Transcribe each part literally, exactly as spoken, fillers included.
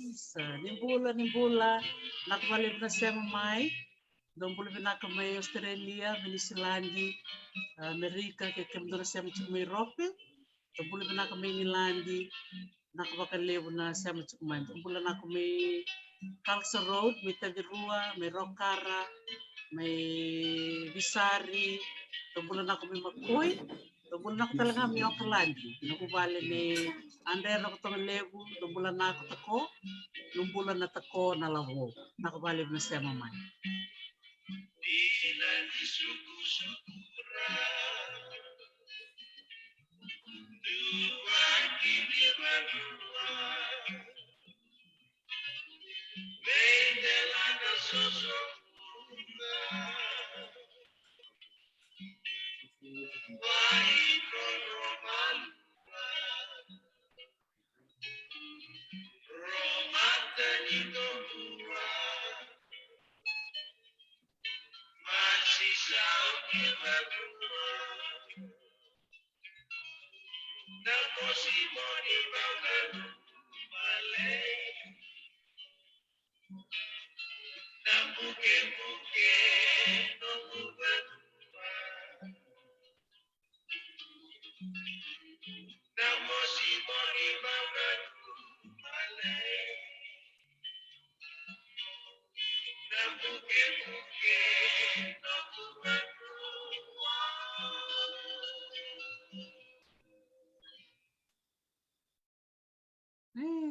Isa, ni bula, ni bula. Vinaka vakalevu na sema mai. Dou bula vinaka mai Australia, mai Niusiladi, Amerika, kei kemudou na sema tiko mai Europe. Dou bula vinaka mai Igiladi. Vinaka vakalevu na sema tiko mai. Dou bula vinaka mai Calsa Road, mai Tacirua, mai Rokara, mai Visari. Dou bula vinaka mai Makoi. Dou bula vinaka tale ga mai Okaladi, na vuvale nei Adre Rakotoga Levu. Dou bula vinaka Tako. Dou bula na Tako na Lavo. Vinaka vakalevu na sema mai.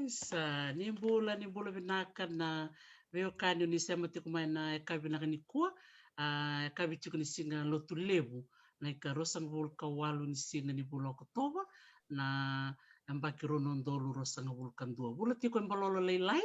Isa, ni bula, ni bula vinaka na veiwekani ni sema tiko mai na yakavi vinaka nikua. A, yakavi tiko ni siga Lotulevu, na ikaruasagavulu ka walu ni siga ni vula Okotova, na yabaki rua na udolu ruasagavulu ka dua. Vula tiko e balolo lailai,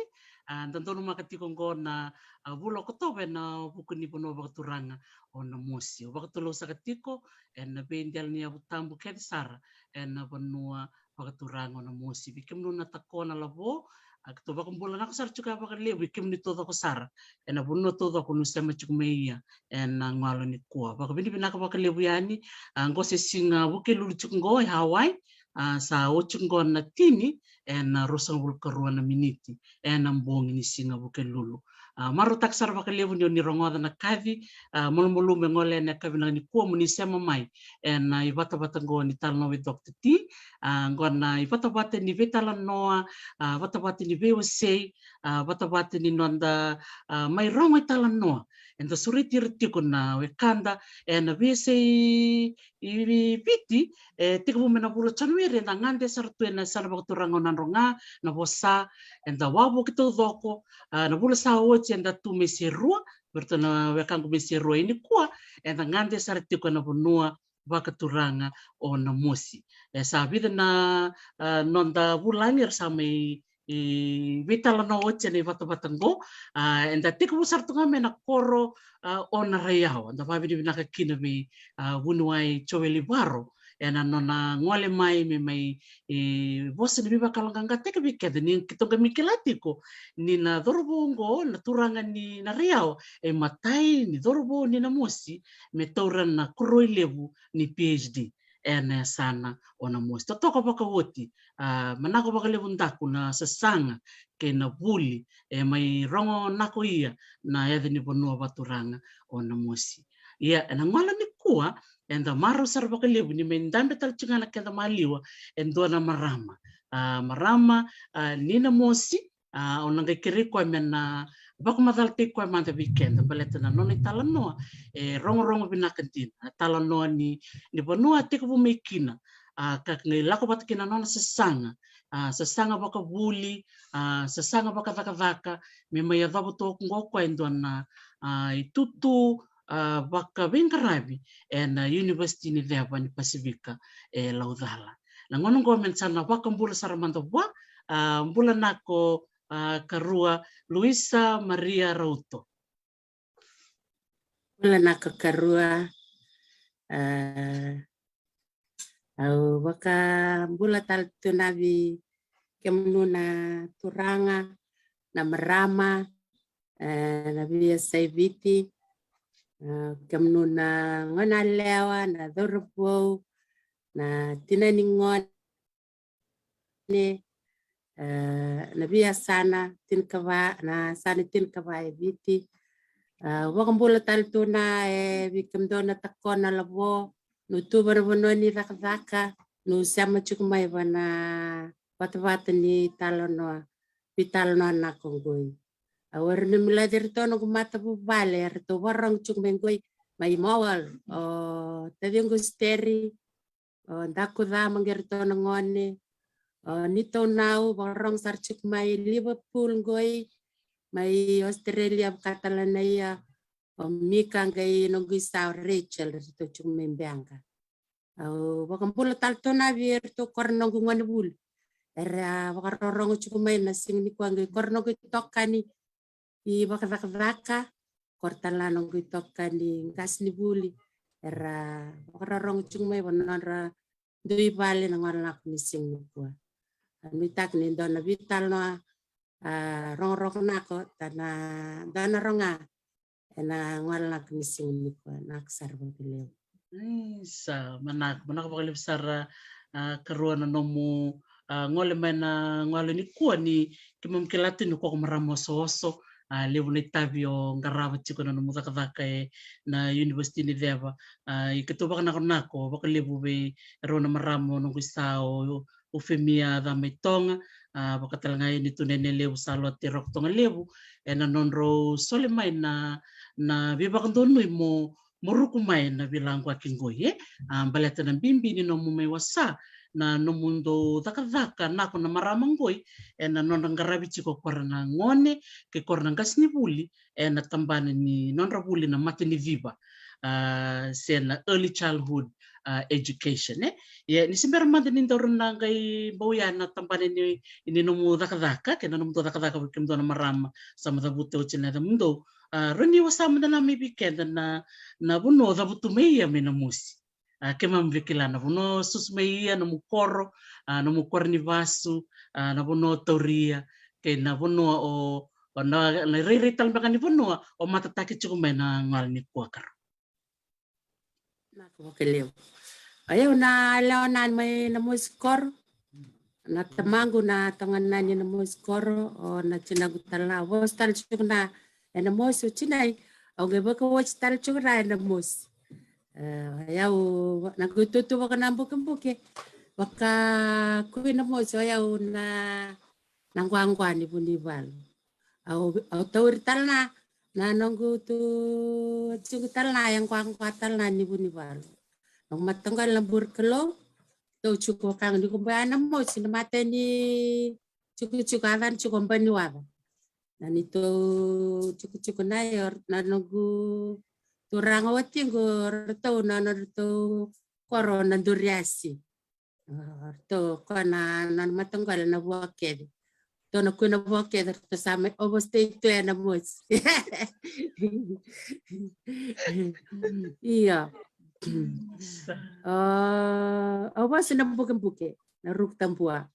a, da donumaka tiko oqo na, a, vula Okotova ena vuku ni vanua vakaturaga o Namosi. Au vakatulou saka tiko ena veidela ni yavu tabu kece sara ena vanua vakaturaga o Namosi. Vei kemuni na Tako na Lavo, a, keitou vakabula vinaka sara tiko vakalevu vei kemuni taucoko sara ena vanua taucoko ni sema tiko mai ia ena gauna nikua. Vakavinavinaka vakalevu yani, a, qo se siga Vukelulu tiko qo e Hawaii, a, sa oti qo na tini ena ruasagavulu ka rua na miniti ena bogi ni siga Vukelulu. A, marautaka sara vakalevu ni oni rogoca na kaci, a, malumalumu e gole ena yakavi vinaka nikua mo ni sema mai ena ivatavata qo ni Talanoa with Doctor T. A, qo na ivatavata ni veitalanoa, a, vatavata ni veiwasei, a, vatavata ni noda, a, mai rogo italanoa. Eda sureti ira tiko na wekada ena veiyasai i Viti, e tekivu mai na vula o Janueri, eda gade sara tu ena yasana vakaturaga o Nadroga, Navosa, eda wavoki taucoko, a, na vula sa oti eda tu mai Serua, vei iratou na wekaqu mai Serua. Ia nikua, eda gade sara tiko ena vanua vakaturaga o Namosi. E sa vica na, a, noda vulagi era sa mai, e, veitalanoa oti ena ivatavata qo, a, eda tekivu sara tu ga mai na koro, a, o Naraiyawa. Da vakavinavinaka kina vei, a, vuniwai Joeli Varo ena nona gole mai me mai, e, vosa ni veivakayaloqaqataki vei keda, ni keitou qai mai kila tiko ni na cauravou qo, na turaga ni Naraiyawa, e matai ni cauravou ni Namosi me taura na koroi levu ni PhD. ena yasana o Namosi. Totoka vakaoti, a, manako vakalevu daku na sasaga kei na vuli e mai rogo nako ia na yaca ni vanua vaturaga o Namosi. Ia ena gauna nikua eda marau sara vakalevu ni mai dabe tale tiko ga na keda maliwa e dua na marama. A, marama, a, ni Namosi, a, au na qai kerei koya me na vakamacalataki koya mada vei keda baleta na nona italanoa e rogorogo vinaka dina. Na talanoa ni, ni vanua a tekivu mai kina, a, ka qai lako vata kina na nona sasaga, a, sasaga vakavuli, a, sasaga vakacakacaka, me mai yacova toka qo o koya e dua na, a, itutu, a, vakaveiqaravi ena University ni Ceva ni Pasifika e Laucala. Na gauna oqo me na sa na vakabula sara mada vua, a, bula nako, a, karua Luisa Maria Rauto. Bula nako karua, a, au vakabula tale tu na vei kemunu na turaga, na marama, e, na veiyasai Viti, e, kemunu na goneyalewa, na cauravou, na tina ni gone, e, na veiyasana tinikava, na yasana tinikava e Viti. E, vakabula tale tu na e vei kemudou na takona lavo, na tu vanavanua ni cakacaka, na sema tiko mai vana vatavata ni talanoa, veitalanoa nako qoi. Au era ni milaci iratou noqu matavuvale eratou vakarogo tiko mai qoi, mai Mowal, o taciqu Steri, o daku ca mai qei iratou na gone, o nitou nau vakarogo sara tiko mai Liverpool qoi, mai Australia vakatale na ia, o Mika qai noqu isa o Rachel, eratou tiko mai Beqa. Au vakabula tale tu na vei iratou kora noqu gone vuli era vakarorogo tiko mai na siga nikua qai kora noqu itokani i vakacakacaka, kora tale na noqu itokani qasenivuli era vakarorogo tiko mai vana nodra dui vale na gauna lako ni siga nikua. Au nuitaka ni dua na veitalanoa, a, rogorogo nako, ta na dua na rogo ena gauna lako ni siga nikua, naka sara vakalevu. Isa, manako, manako vakalevu sara, a, karua na nomu, a, gole mai na gauna nikua ni keimami kila tu ni ko ko marama osooso, a, levu na itavi o qarava tiko na nomu cakacaka ena University ni Ceva. A, i keitou vakanakonako vakalevu vei rau na marama o noqu isa o, o Femia Camaitoga, a, vakatale ga yani tu na Nene Levu Salote Roko Togalevu, ena nodrau soli mai na, na veivakadonui mo, mo ruku mai na veilaquaki qoi, e? A, baleta na bibi ni nomu mai wasa, na nomudou cakacaka nako na marama qoi, ena nodra qaravi tiko kora na gone, kei kora na qasenivuli, ena tabana ni nodra vuli na mataniciva, a, se na early childhood, a, education, e? Ia, ni se bera mada ni daru na qai bau ya na tabana ni, ni nomu cakacaka, kei na nomudou cakacaka vei kemudou na marama, sa mai cavuta oti na yacamudou. A, rawa ni wasa mada na mai vei keda na, na vanua o cavutu mai ia mai Namosi. A, keimami via kila na vanua o susu mai ia, nomu koro, a, nomu koro ni vasu, a, na vanua o tauri ia, kei na vanua o, o na, na rairai tale beka ni vanua o matataki tiko mai na gauna nikua karua. Naka vakalevu. O yau na lewa na mai Namosi koro. Na tamaqu na togana ni Namosi koro, o na tinaqu tale na, vosa tale tiko na e Namosi o tinai, au qai vakawati tale tiko na e Namosi. E, o yau na qai tutu vaka na bukebuke, vaka Kui Namosi, o yau na, na quaqua ni Vunivalu. Au, au tauri tale na, na noqu tu, tiko tale na, e quaqua tale na ni Vunivalu. Noqu mataqali na Burikalou, tou tiko vaka ga ni ko bau ya Namosi, na mata ni tikotiko, a cana tiko Baniwaca. Na neitou tikotiko na, o na noqu turaga watiqu, o ratou na, na nodratou koro na Duriasi. O ratou ko na, na mataqali na Vuakece. Ratou na Kui Navuakece, ratou sa mai overstay tu e Namosi. Io. Sa. O, au vosa na bukebuke, na Ruku Tabua.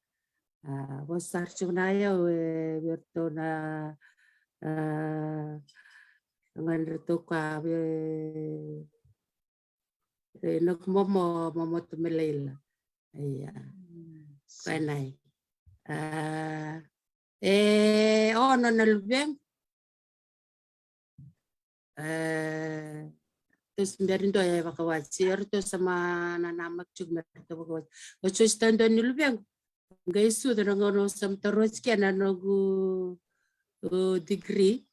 A, vosa sara tiko na yau, e, vei ratou na, a, gone ratou ka, e, E, noqu momo, momo tu me laila. Ia. Koya nai. A, e, o, nona luvequ. E, tou se bera ni dua e vakawati. Eratou sa ma nanamaki tiko me ratou vakawati. O Joyce taudua ni luvequ. Qai sucu na gauna au sa mataro tiko na noqu, o, degree,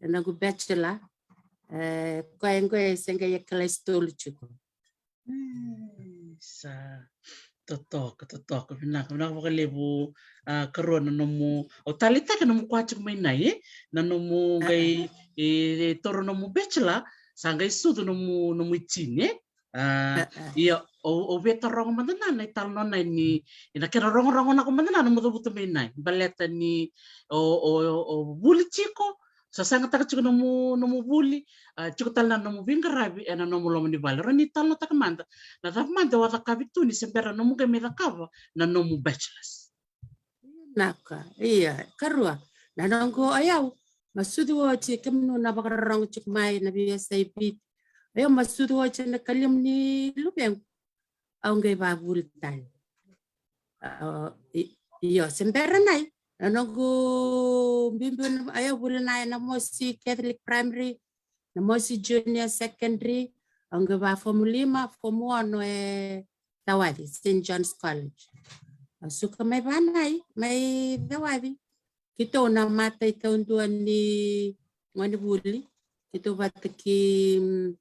na noqu bachelor. E, koya qo e se qai e kalasi tolu tiko. Sa totoka, totoka. Vinaka, vinaka vakalevu, a, karua na nomu, au taleitaka na nomu kua tiko mai nai, e? Na nomu qai, e, toro nomu bachelor, sa qai sucu nomu, nomu itini, e? A, ia, au, au via taroga mada na, na italanoa nai ni, ena kena rogorogo nako mada na, na nomu cavuta mai nai. Baleta ni, o, o, o vuli tiko, sa sagataka tiko nomu, nomu vuli, a, tiko tale na nomu veiqaravi, ena nomu loma ni vale. Rawa ni talanoataka mada, na cava mada o a cakavi tu ni se bera nomu qai mai cakava, na nomu bachelors. Naka, ia, karua. Na noqu, o yau, ma sucu oti, kemunu na vakarorogo tiko mai na V S I P. O yau, ma sucu oti na kalimu ni luvequ. Au qai vavuli tale. A, i, io, se bera nai. Na noqu biubiu na, o yau vuli nai na Mosi Catholic Primary, na Mosi Junior Secondary, au qai va fomu lima, fomu ono e Cawaci, Saint John's College. Au suka mai vanai, mai Cawaci. Keitou na matai taudua ni gonevuli. Keitou vata kei, mm,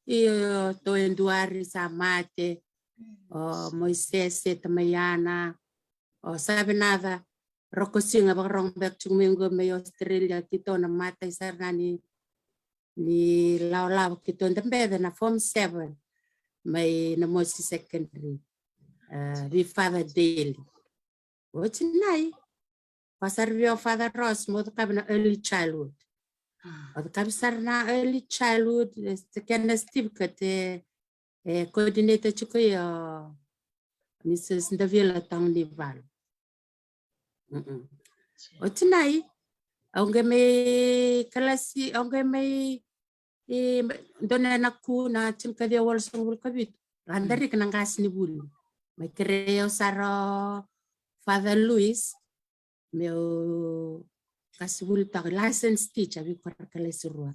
io, tou e dua ari sa mate. O Moisese Tamaiana. O Savenaca Rokosiga, vakarorogo beka tiko mai qo mai Australia, keitou na matai sara ga ni, ni lawalawa, keitou da beca na form seven mai na Mosi Secondary. A, vei Father Daly. Oti nai, ko sara vei au Father Ross, mo cakava na early childhood. O cakava sara na early childhood, e, se kena certificate, e, e coordinator tiko o Missus Davila Taunivalo. Mm-mm. Oti nai, au qai mai kalasi, au qai mai, e, dua na ku na tinikaciwa walusagavulu ka vitu. Lada riki na qasenivuli. Mai kerei au sara o Father Louis, meu qasenivuli toka, licensed teacher, vei kora kalasi rua.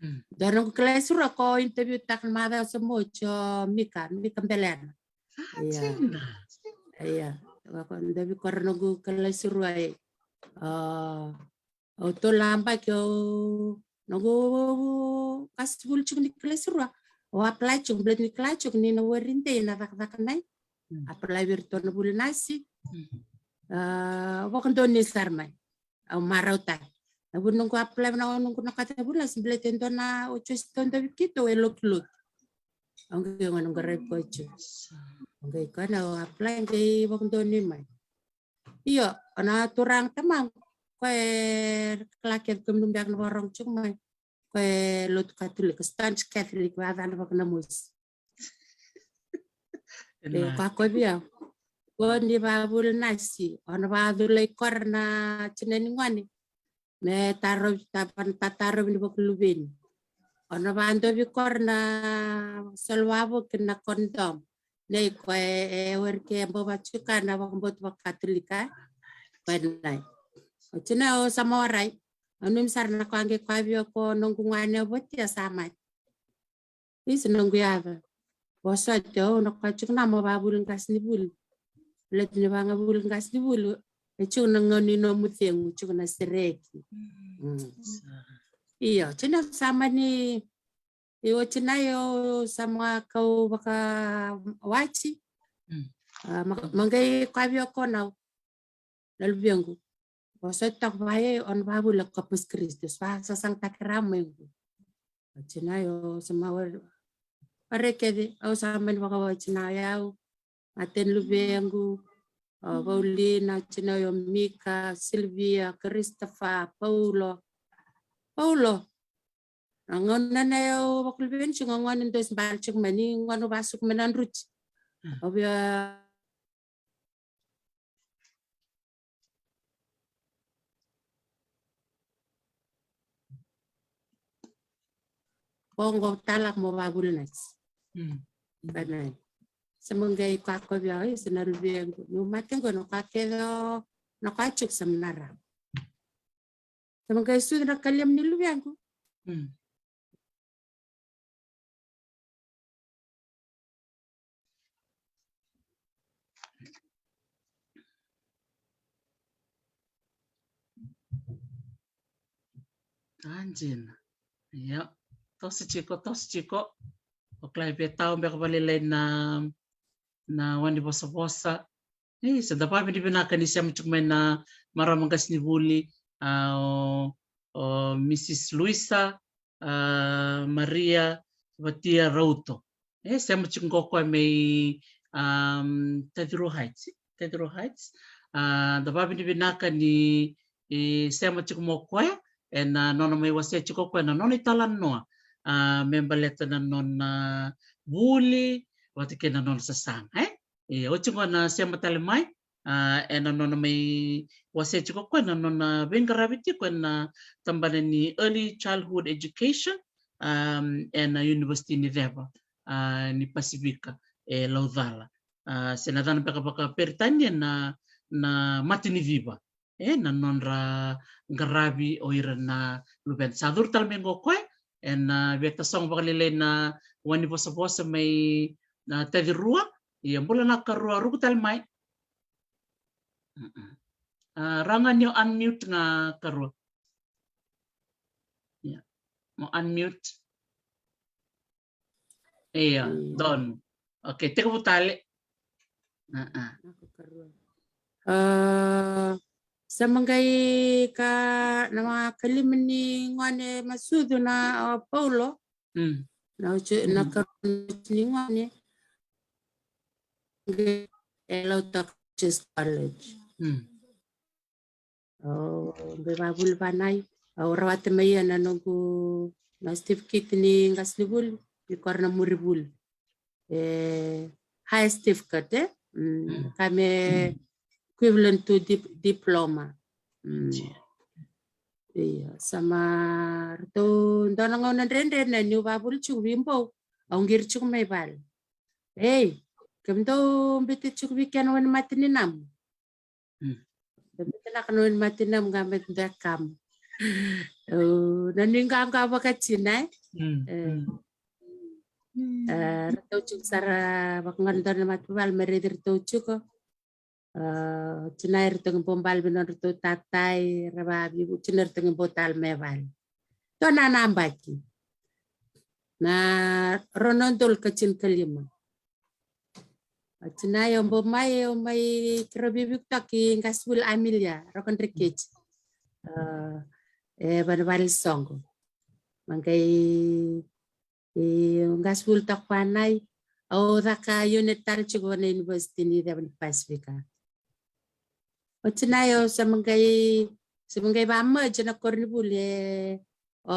Mm. Dua noqu kalasi rua ko interview taka na macawa sa oti o Mika, Mika Belena. Ah, ia. Ia. Ko interview kora noqu kalasi rua e. A, au tola baki au, noqu qasenivuli tiko ni kalasi rua. Au apply tiko, baleta ni kila tiko ni na wari dei na cakacaka nai. Mm. Apply vei iratou na vuli nasi. Mm. A, vakadonui sara mai. Au marautaki. Na vuli noqu apply, na noqu na kata vuli nasi, baleta e dua na o Joyce taudua vei keitou e lokiloki. Au qai gone qaravi koya tiko. Au qai koya na au apply, qai vakadonui mai. Io, o na turaga tamaqu, koya e kila kece, kemunu beka na vakarorogo tiko mai. Koya e lotu Katolika, staunch Catholic, vaka na vakanamosi. E, koya ko vei au. Ko ni vavuli nasi, o na vaculai kora na tina ni gone. Me tarovi, ta, ta, tarovi ni vakaluveni. O na vadovi kora na solo wavoki, na condom. Nei koya e, e wari ke bau vatuka na vakabauta vakaKatolika. Koya nai. Oti nai au sa mawarai. Au nanuma sara na koya qai koya vei au ko noqu gone au votia sa mate. Isa noqu yaca. Vosoti au na koya tiko na mo vavuli qasenivuli. Baleta ni vavuli qasenivuli, e tiko na gauna ni nomu cegu, tiko na sereki. Mm. Io, oti nai sa mani, io, oti nai au sa ma kau vakawati. Mm. A, ma, ma qai koya vei au ko na na luvequ. Vosoti toka vaya, o na vavuli Corpus Christi, sa sasagataki rawa mai qo. Oti nai au sa ma ware, ware kece, au sa mani vakawati na yau, mate na luvequ, o Paulina, oti nai o Mika, Silvia, Christopher, Paulo. Paulo. Na gauna na yau vakaluveni tiko, gone dau se bale tiko mai ni gone vasuka mai na druti. Mm. Au via Ko qo tala mo vavuli nasi. Mm. Amen. Sa mo qai kua ko via, e, sa na luvequ. Niu mate qo na kua kece o, na kua tiko sa mo na rawa. Sa mo qai sucu na kalimu ni luvequ. Mm. Anjina. Ia. Toso tiko, toso tiko. O kila e via tau beka vakalailai na, na wani vosavosa. E, sa da vavinavinaka ni sema tiko mai na marama qasenivuli, a, o, o Mrs Luisa, a, Maria Vatia Rauto. E, sema tiko qo koya mai, um, Tacirua Heights, Tacirua Heights. A, da vavinavinaka ni, e, sema tiko mo koya, ena nona mai wasea tiko koya na nona italanoa. A, me baleta na nona vuli, vata kei na nona sasaga, e? E, oti qo na sema tale mai, a, ena nona mai wasea tiko koya na nona veiqaravi tiko ena tabana ni early childhood education, um, ena University ni Ceva, a, ni Pasifika, e Laucala. A, se na yacana beka vakaperitania na, na mata ni civa. E, na nodra qaravi o ira na luveda. Sa curu tale mai qo koya, ena, a, via tasogo vakalailai na wani vosavosa mai na Tacirua. Ia, bula na karua, ruku tale mai. Mm-mm. A, rawa ga ni o unmute ga karua. Ia. Mo unmute. Ia, mm, donu. Okay, tekivu tale. A, a. A, sa maqai ka, na kalima ni gone masucu na, a, Paulo. Mm. Na oti, na, mm, karua ni gone. E Lautoka Church College. Mm. Au qai vavuli vanai, au rawata mai ia na noqu na certificate ni qasenivuli, ni kora na murivuli. E, higher certificate, e? Mm, mm, ka me, mm, equivalent to dip-, diploma. Mm. Io. Io, sa mai ratou dua na gauna dredre na niu vavuli tiko vei Bou, au qiri tiko mai vale. Ei, kemudou biuta tiko vei kena wani mata ni namu. Mm. Biuta na kena wani mata ni namu ga me dua e kamu. Au nanumi ga qo vakatina, e? Mm, e. Mm. E, ratou tiko sara vaka ga na dua na matavuvale me raici ratou tiko. A, tinai ratou qai bau bale vei nodratou tatai, ra vavivu, tinai ratou qai bau tale mai vale. Dua na yabaki. Na rua na udolu ka tinikalima. A, tinai au bau mai, au mai keirau veivuke toka i qasevuli Amelia Rokadreketi. A, e Vanuavale soqo. Mai qai E, au qasevuli toka vanai, au caka unit tale tiko na University ni Ceva ni Pasifika. Oti na, au sa mai qai, sa mai qai va merge na koronivuli, e, o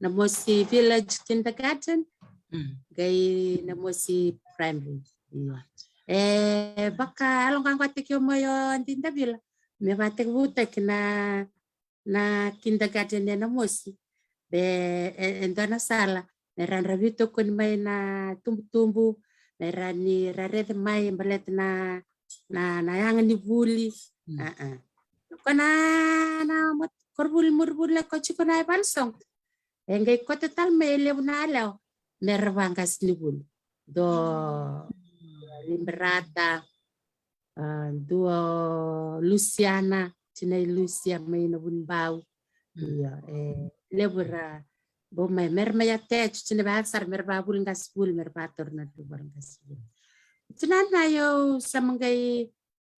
Namosi Village Kindergarten, mm, qai Namosi Primary. Io. E, vakayaloqaqataki au mai o Adi Davila me vatekivutaki na na kindergarten e Namosi. Be, e, e dua na sala me ra na veitokoni mai na tubutubu, me ra ni ra raica mai baleta na, na, na yaga ni vuli. Mm. A, a. Ko na, na mo-, koronivuli, murivuli ko tiko na i valesoqo. E qai koto tale mai e levu na yalewa me ra vaqasenivuli. Dua o Liberata, a, dua o Lusiana, tinai Lusia mai Navunibau. Mm. Io, e levu era bau mai, me ra mai attach, tinai vaka sara me ra vavuli qasevuli, me ra vataura na duvara qasevuli. Tinai na, au sa mai qai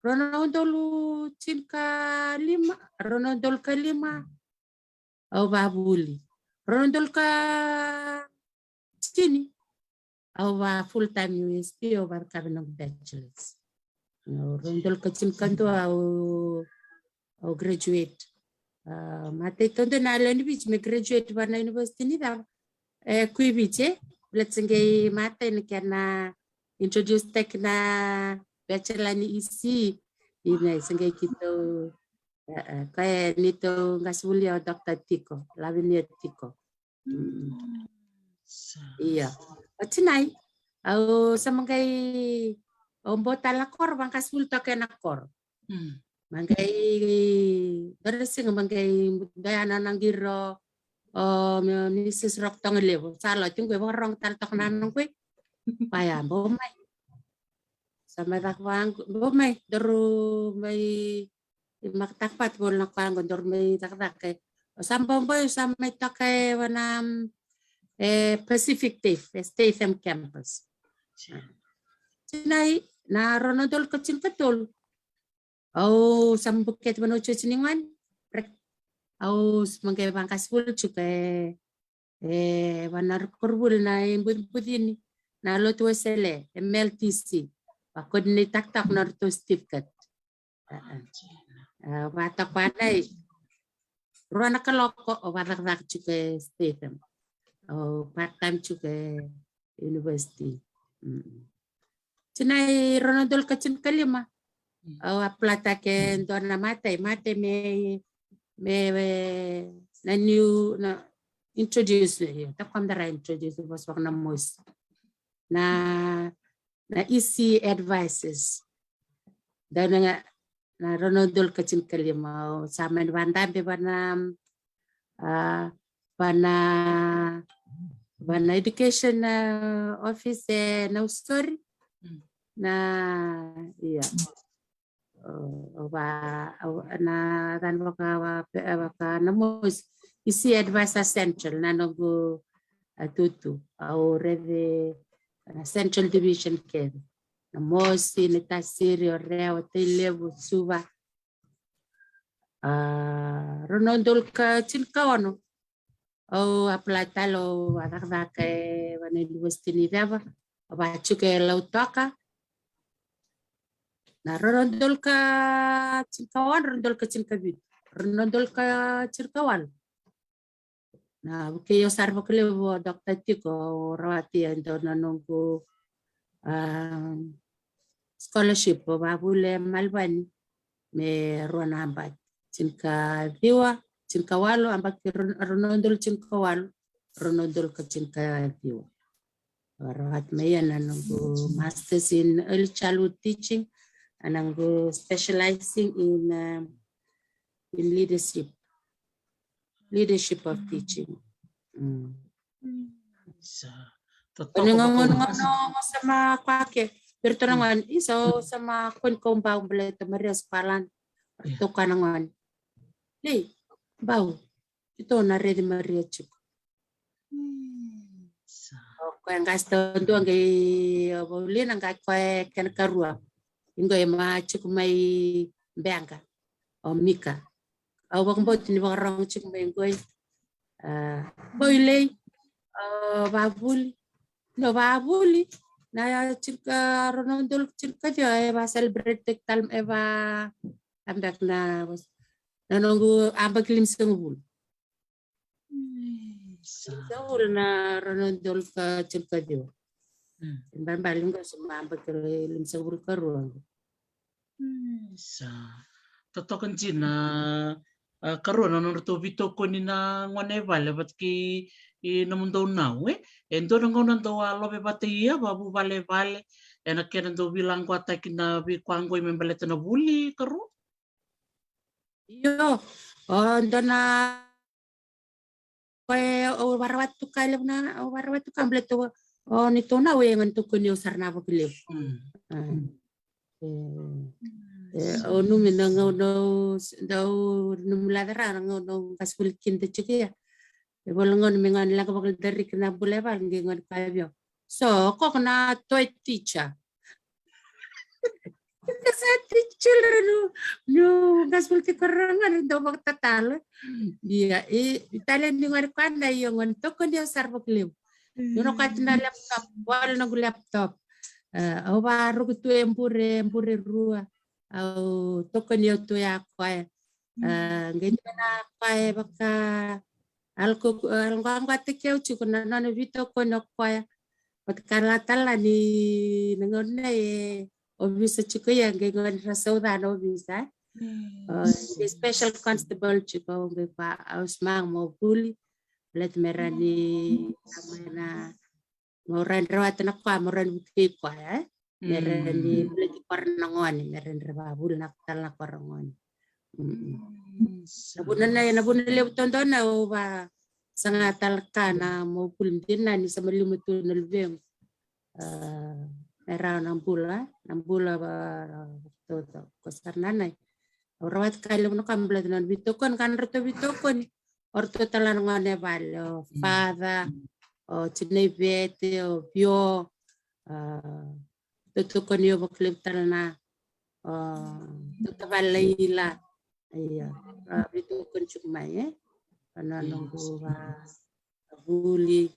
rua na udolu tinikalima, rua na udolu ka lima, au vavuli. Rua na udolu ka tini, au va full time U S P, au vacakava na noqu bachelors. Rua na udolu ka tinikadua au, au graduate. A, matai taudua na yalewa ni Viti me graduate va na University ni Cava. E, Kuiviti, e? Baleta se qai matai na kena introduce taki na bachelor ni E C. Ina, se qai keitou, e, e, koya e neitou qasevuli o Doctor Tiko, Lavinia Tiko. Mm. Io. O tinai, Au sa maqai, au bau tale na koro, vaqasevolitoka ena koro. Mm. Maqai, dua na siga maqai, dua na nona qiro, o, Mrs Rock Tongalevu. Sa lo, tiko e vakarorogo tale toka na nona qoi. Vaya, bau mai. Sa mai caka vaqo, bau mai, daru mai, i makataka vata voli na koya qo, daru mai cakacaka. O sa bau bau, sa mai toka e vana, mm, e Pacific TAFE, e Statham Campus. Sinai, na rua na udolu ka tinikatolu. Au sa bukete vana otioti ni gone. Au sa maqai vaqasevolitoka e, e vana koronivuli na ibucibuci ni na Lotu Wesele, e M L T C. Va coordinate-taka toka na ratou certificate. A, a. A, vata koya na i rua na kaloko, au vacakacaka tiko e Statham. Au part time tiko e university. Mm. Sinai, rua na udolu ka tinikalima. Mm. Au apply-taka e dua na matai, matai me, me, me na new, na introduce, io, ta kom dara introduce, vos vaka na mos. Na, na E C advisors. Dau na ga, na rua na udolu ka tinikalima, au sa mani vadabe vana, a, vana, vana education, a, office e Nausori. Mm. Na, ia. O, o va, o, na, dan vaka, va, pe, vaka na mos, E C advisor central, na noqu, a, tutu, au raici, a, central division kece. Namosi, Naitasiri, Orewa, Tailevu, Suva. A, rua na udolu ka tinikaono. Au apply tale, au a cakacaka e vana university ni Ceva. Au va tiko e Lautoka. Na rua na udolu ka tinikaono, rua na udolu ka tinikavitu. Rua na udolu ka tinikawalu. Na vukei au sara vakalevu o Doctor Tiko, au rawati e dua na noqu, a, scholarship, au vavuli e Malvani me rua na yabaki. Tinikaciwa, tinikawalu, yabaki rua, rua na udolu tinikawalu, rua na udolu ka tinikaciwa. Au rawati mai ya na noqu Masters in Early Childhood Teaching, a noqu specializing in, um, in leadership. Leadership of teaching. Mm. Sa. Ni gone, gone, gone, gone, sa ma kwake. Pero tona gone, isa, sa ma koni ko bau baleta Maria Spalan. Ia. Toka na gone. Lei, bau. Ito na redi Maria tiko. Mm, sa. O koya qase dua qai, o Paulina qai koya kena karua. Qo e ma tiko mai Beqa. O Mika. Au vakabauta ni vakarorogo tiko mai qo. A, qo i Lei. O Vavuli. No Vavuli. Na tinika, rua na udolu tinikaciwa, e va celebrate tale, e va a beka na, na noqu yabaki limasagavulu. Mm, sa. Limasagavulu na rua na udolu ka tinikaciwa. Mm. Balebale qo sa ma yabaki limasagavulu ka rua qo. Mm, sa. Totoka dina, a, karua na nodratou veitokoni na gone e vale vata kei, i, nomudou nau, e? E dua na gauna dou a love vata ia, vavuvalevale, ena kena dou veilaquataki na veika qo me baleta na vuli, karua? Io, o dua na, o, au vakarau tu ka e levu na, au vakarau tu ka baleta o, o neitou nau e gone tokoni au sara na vakalevu. Mm. A. E, e, au nanuma na gauna au, dau nanuma lave rawa na gauna au qase voli kina tiko ya. E voli gauna me gone leqa vakaladariki na bula e vale qai gone kaya vei au. So, ko ko na toy teacher. Sa teach children nu, nu qase voli tiko ra gone dau vakatatalo. Ia, e, tale ni gone koya na io gone tokoni au sara vakalevu. Nona kati na laptop, wale noqu laptop. A, au varuku tu e bure, bure rua. Au tokoni au tu ya koya. A, qai tu na koya e vaka, a lako, a lako, a lako tiko au tiko na nona veitokoni o koya. Vata ka la tale ni na gauna e ovisa tiko ia, qai gone ra sauca na ovisa, e? Mm. O, qai special constable tiko, qai vaka, au smaga mo vuli. Let me rani, na Mo rawa ni rawata na koya, mo rawa ni vukei koya, e? Me rawa ni buleti koya na gone, me rawa ni ra vavuli na tala na koya na gone. Mm. Na vuna na, na vuna levu todona au va saga tala ka na mo vuli dina ni sa ma liu tu na luvequ. E rawa na bula, na bula va toto ko sara na nai. Au rawata ka levu na ka me baleta na vitokoni, ka na ratou vitokoni. O ratou tala na gone vale, o father, o tinai vete, o vio, a, ratou tokoni au vakalevu tala na, o, ratou tavalaila. Ia, a, vitokoni tiko mai, e? Ana noqu va vuli.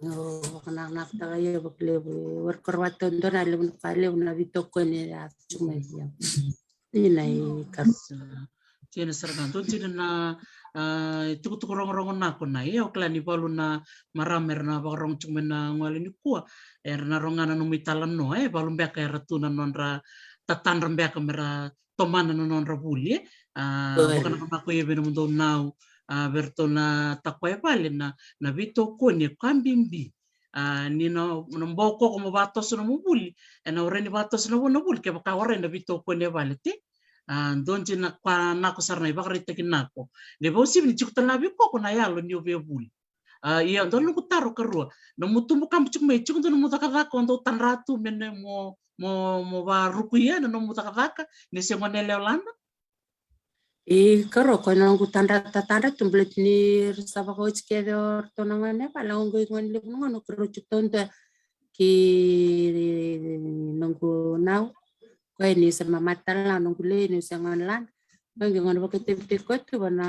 O, vakananakataka ia vakalevu. Warkar wata dona levu na ka levu na vitokoni e a tiko mai ia. Ina i karu. Sa. Kena sara ga dua tiko na, a, tukutuku rogorogo na ko na ia, o kila ni valu na marama era na vakarogo tiko mai na gole ni kua. Era na roga na nomu italanoa, e, valu beka era tu na nodra tatadra beka mera tomana na nodra vuli, e. A, vakananako ia vei nomudou nau, a, vei ratou na takoya e vale na, na vitokoni e ka bibi. A, ni na, na bau koko mo vatoso na mo vuli, e na ore ni vatoso na vo na vuli, kevaka ore na vitokoni e vale te. A, dua dina ka nako sara na ivakaraitaki nako. Ni vausivi ni tiko tale na vei koko na yalo ni o via vuli. A, ia, dua noqu taro karua. Nomu tubu kabu tiko mai, tiko dua nomu cakacaka o dau tadra tu me ne mo, mo, mo varukuya na nomu cakacaka ni se gone yalewa lada? I karua ko noqu tadra, tatadra tu baleti ni ra sa vakaoti kece o ratou na gone vale, au qai gone levu na gone, o karua tiko dua ki noqu nau. Koya ni sa mamata tale na noqu lei ni se gone lada. Au qai gone vakaitavitaki koya tu va na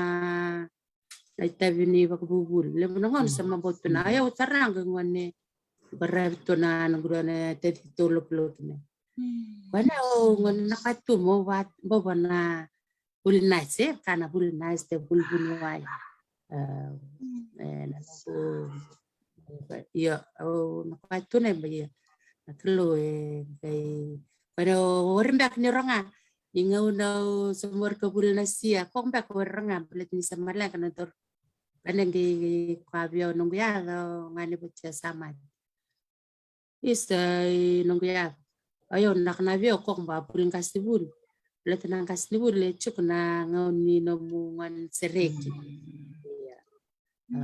na itavi ni vakavuvuli. Levu na gone sa mabau tu na, ia au tara ga gone baravi tu na, na gure na tati tu lopoloki na. Koya na o gone na ka tu mo va, bau va na vuli nasi, e, ka na vuli nasi, te vuli vuniwai. E, e, na noqu Io, au na ka tu na, ia. Na Kalou e qai, koya na ori beka ni roga. Ni gauna au sa mori ka vuli na sia, ko beka ori roga, baleta ni sa maleqa na doro. Koya na qai koya vei au noqu yaca, o gane vati a sa mate. Isa i noqu yaca. Io, na ka na vei au ko ba vuli qasenivuli. Baleta na qasenivuli e tiko na gauna ni nomu gone sereki. Ia.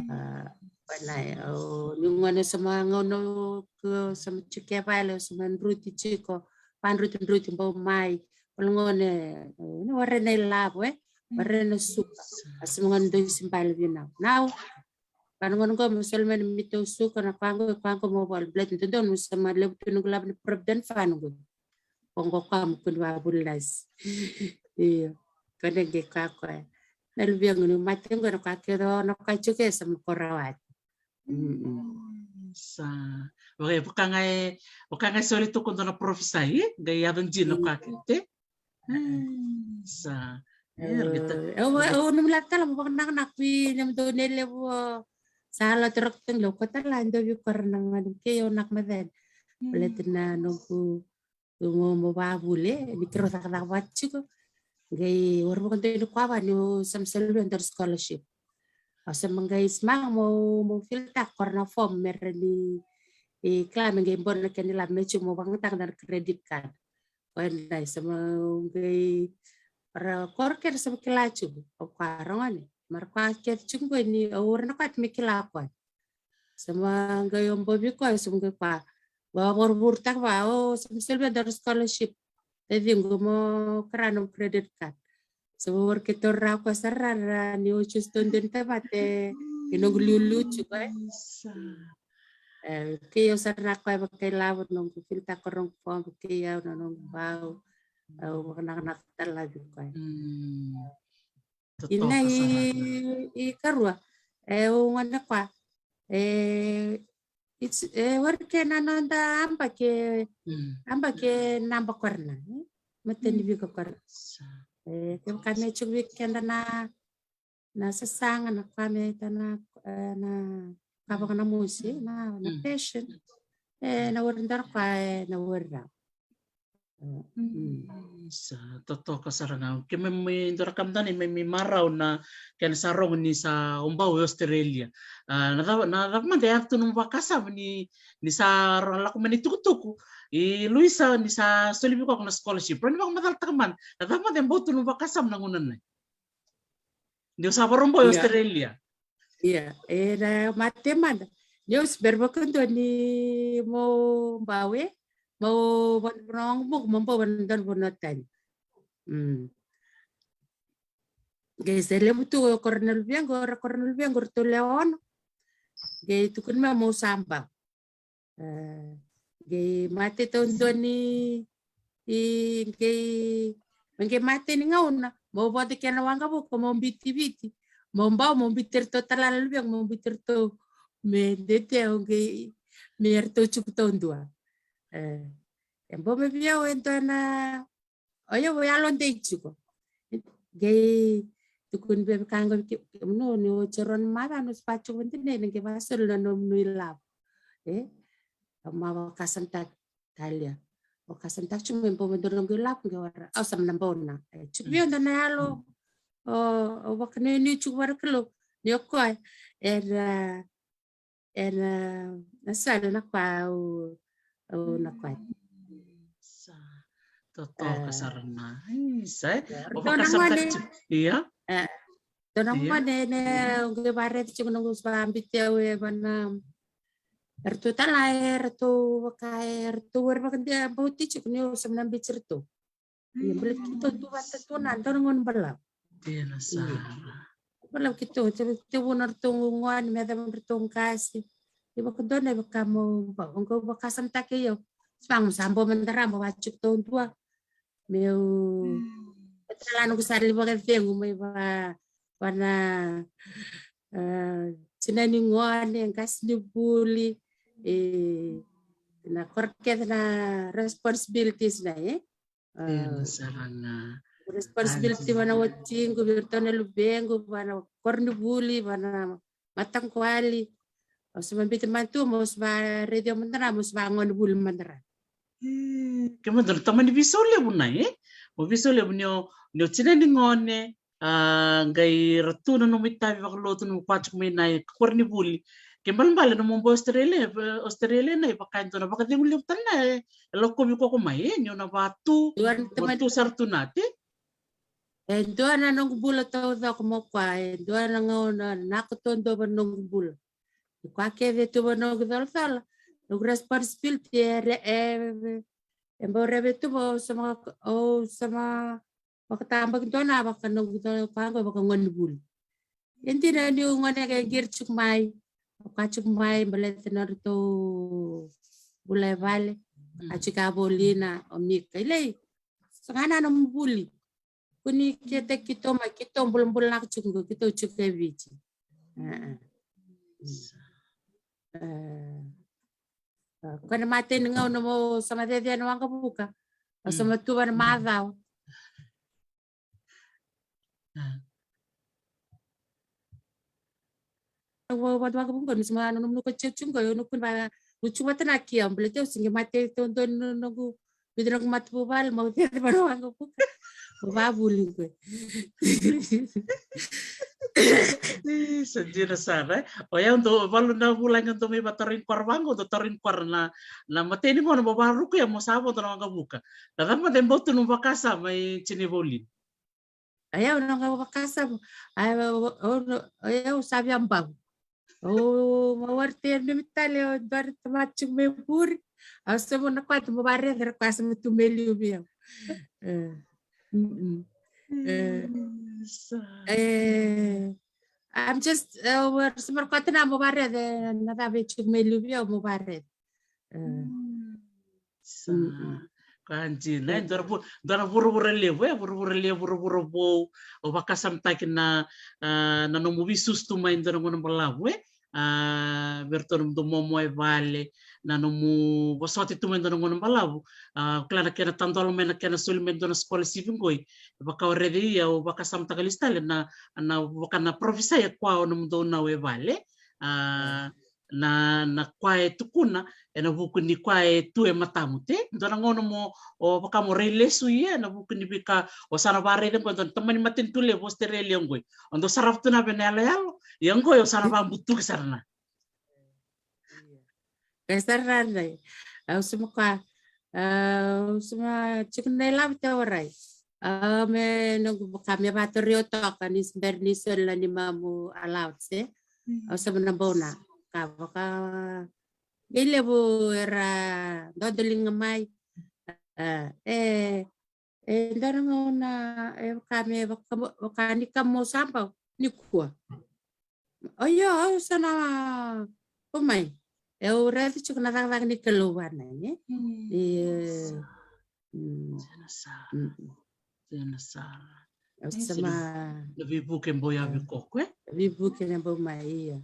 A, koya na, o, ni gone sa ma gauna ko sa ma tiko e vale, sa ma druti tiko, vadrutidruti bau mai. Koya gone, e, ni ware na ilavo, e, ware na suka. A sa ma gone dau se bale vei nau. Nau, koya gone qo mo soli mai na mitou suka na koya qo, koya qo mo vale. Baleta dodonu sa ma levu tu noqu lavo ni Provident Fund qo. Ko qo koya mo kua ni vavuli nasi. Io. Koya na qai koya koya. Na luvequ ni mate qo na koya kece na koya tiko e sa ma ko rawati. Sa. Vaka, vaka ga e, vaka ga e soli tu ko dua na parofisai, e? Qai yaco dina koya kece. Sa. E, au, au, au nomu lako tale mo vakananako i nomudou nei levu o sa lako toroko tagi levu ko tale a dau vei kora na gone kei au nako macani. Baleta na noqu Mo, mo vavuli, e, ni keirau cakacaka vata tiko. Qai wara vakadua ni koya va niu sa ma soli vei dua na scholarship. Au sa ma qai smaga mo, mo fill taka kora na form me ra ni, e, kila me qai bona kena ilavo me tiko mo vakayagataka na credit card. Koya na sa ma qai ra kora kece sa ma kila tiko. Au koya ra gone. Mara koya kece tiko qo ni au ura na koya me kila koya. Sa ma qai obovi koya, sa ma qai koya. Vakavuravura taka va, o, sa ma soli vei dua na scholarship. Taciqu mo kara nomu credit card. Sa ma wara ke taura koya sara ra ni o choose tu dua ni tamata e noqu liuliu tiko e. E, kei au sara na koya vakailavo noqu fill taka noqu form, kei au na noqu bau. Au vakanakanaka tale vei koya. Ina i, i karua. E, au gone koya. E, it's, e, wari ke na noda aba ke, aba ke naba kora na, e? Matani vika kora. E, kevaka me tiko vei keda na, na sasaga, na ka me ta na, e, na ka vaka na mosi, na, na passion. E, na wari dara koya, e, na wari rau. Mm. Sa totoka sara ga. Keimami dua na ka mada ni keimami marau na kena sa rogo ni sa o bau e Australia. A, na cava, na cava mada e yaco tu nomu vakasama ni, ni sa ro-, lako mai na itukutuku i Luisa ni sa soli vei koya na scholarship? Rawa ni vakamacalataka mada na cava mada e bau tu nomu vakasama na gauna nei? Ni o sa varobau e Australia. Ia, e na mate mada. Ni o se bera vakadua ni mo bau e, mo vanua mo bau vanua dua na vanua tani. Mm. Qai se levu tu o kora na luvequ, o ra kora na luvequ, ratou lewe ono. Qai tukuni mai mo sa bau. E, qai mate taudua ni, i, qai, me qai mate ni gauna, mo vodo kena waqavuka, mo biuti Viti, mo bau, mo biuti iratou tale na luvequ, mo biuti iratou me dede, o qai, me ratou tiko taudua. E, e bau me vei au e dua na O yau, o yalodei tiko. Qai tukuni vei kemuni, kemuni ni oti e rua na macawa, ni o se va tiko vadinai, na qai vasoli na nomuni ilavo. E? Au ma vakasamataka, Talia. Vakasamataka tiko me bau me dua na noqu ilavo, qai vara, au sa mana bau na. E, tiko vei au dua na yalo, o, o vakanuinui tiko vua na Kalou, ni o koya era, era na sala na kua, au, au na kua. Sa totoka sara na. Isa, e? Ia, o dua na vakasamataka gone tiko. Ia. E, dua na gone ne, au qai varaici tiko na noqu sa biuti au e vana. Eratou tala, eratou vaka, eratou era vakadia bauti tiko ni au sa mana biuti iratou. Ia, baleta keitou tu vata tu na dua na gauna balavu. Dina sara. Balavu keitou, keitou, keitou vuna ratou gone me yacova ratou qase. Ia vakadua na vaka mo, mo qai vakasamataki au. Sa qai mo sa bau mada ra mo va tiko taudua. Meu, e tala noqu sa lai vakacegu mai va, vana, e, tina ni gone, qase ni vuli, e, na kora kece na responsibilities na, e? Dina sara ga. Responsibility vana watiqu, vei iratou na luvequ, vana koronivuli, vana mataqali. Au sa mai biuti matua, mo sa va raici au mada ra, mo sa va gonevuli mada ra. E, ke mada na tamani veisau levu na, e? O veisau levu ni o, ni o tina ni gone, a, qai ra tu na nomu itavi vakalotu, nomu kua tiko mai na i koronivuli. Ke balebale nomu bau Australia, e, Australia na i vaka e dua na vakacegu levu tale na e, e lakovi koya mai, e, ni o na vatu, vatu sara tu na te. E dua na noqu bula taucoko mo kua, e dua na gauna na koto dua va noqu bula. Ni kua kece tu va noqu colacola, noqu responsibility, e, e, e bau raive tu va, o sa ma, o sa ma vakatabakidua na vaka noqu colacola, vaka gonevuli. E dina niu gone qai qiri tiko mai, au kua tiko mai, baleta na nodratou bula e vale, a tiko a Volina, o Mika. Ilei, sa ga na nomu vuli. Kua ni kete keitou mai, keitou bulabula na tiko qo, keitou tiko e Viti. E, e. E, e, ko na imatai ni gauna mo sa mai cecea na waqavuka. Au sa mai tu va na macawa. Au vaka, vaka, vaka, vaka, ni sa mai nanuma na ka tiko qo, au na kua ni va, au tiko vata na kia, baleta au se qai mate taudua ni noqu, vei noqu matavuvale, mau cecea va na waqavuka. Au vavuli qo. Io, sa dina sara, e? O yau dau, valu na vulagi au dau mai vatarogi koya vaqo, dau tarogi koya na, na imatai ni gauna mo varuku ya mo sa vodo na waqavuka. Na cava mada e bau tu nomu vakasama i Cina i Volina? A yau na noqu vakasama. A yau, o, o, o yau sa via bau. O, mo warte me mitale, o dua na tamata tiko mai vuri. Au sa mo na kua tu mo varece, ra kua sa mo tu mai liu vei au. E. Mm-mm. E. Sa. E. I'm just, e, o, sa mo na kua tu na mo varece, na cava e tiko mai liu vei au mo varece. E. Sa. Mm-mm. Ka dina, e, dua na vu-, dua na vuravura levu, e, vuravura levu, vuravura vou, o vakasamataki na, a, na nomu veisusu tu mai dua na gauna balavu, e, a, vei iratou nomudou momo e vale, na nomu vosoti tu mai dua na gauna balavu, a, kila na kena tadola mai na kena soli mai dua na scholarship qoi, vaka o raici au, vakasamataka lesu tale na, na vaka na parofisai e koya o nomudou nau e vale, a, na, na koya e tukuna, ena vuku ni koya e tu e matamu, te dua na gauna mo, o vaka mo rai lesu ia, ena vuku ni veika o sa na vakaraica qo, dua na tamani matanitu levu Australia qo. O dau sarava tu na vei na yaloyalo, ia qo o sa na vakabutuki sara na. Ia. Ka sara na, au sema koya, au sema tiko na ilavo te warai. Au me noqu vaka me vatorio toka ni siberi ni soli na ni mamu allowance, e. Au sema na bau na ka vaka. Qai levu era dodoliga mai. E, e, dua na gauna, e vaka me vaka, vaka ni ka mo sa bau, nikua. O io, au sa na, o mai. E, au raica tiko na cakacaka ni Kalou vana, e? Mm. Ia. Mm. Sena sara. Mm. Sena sara. Au sa ma. Na veivuke bau ya vei koko, e? Veivuke na bau mai, ia.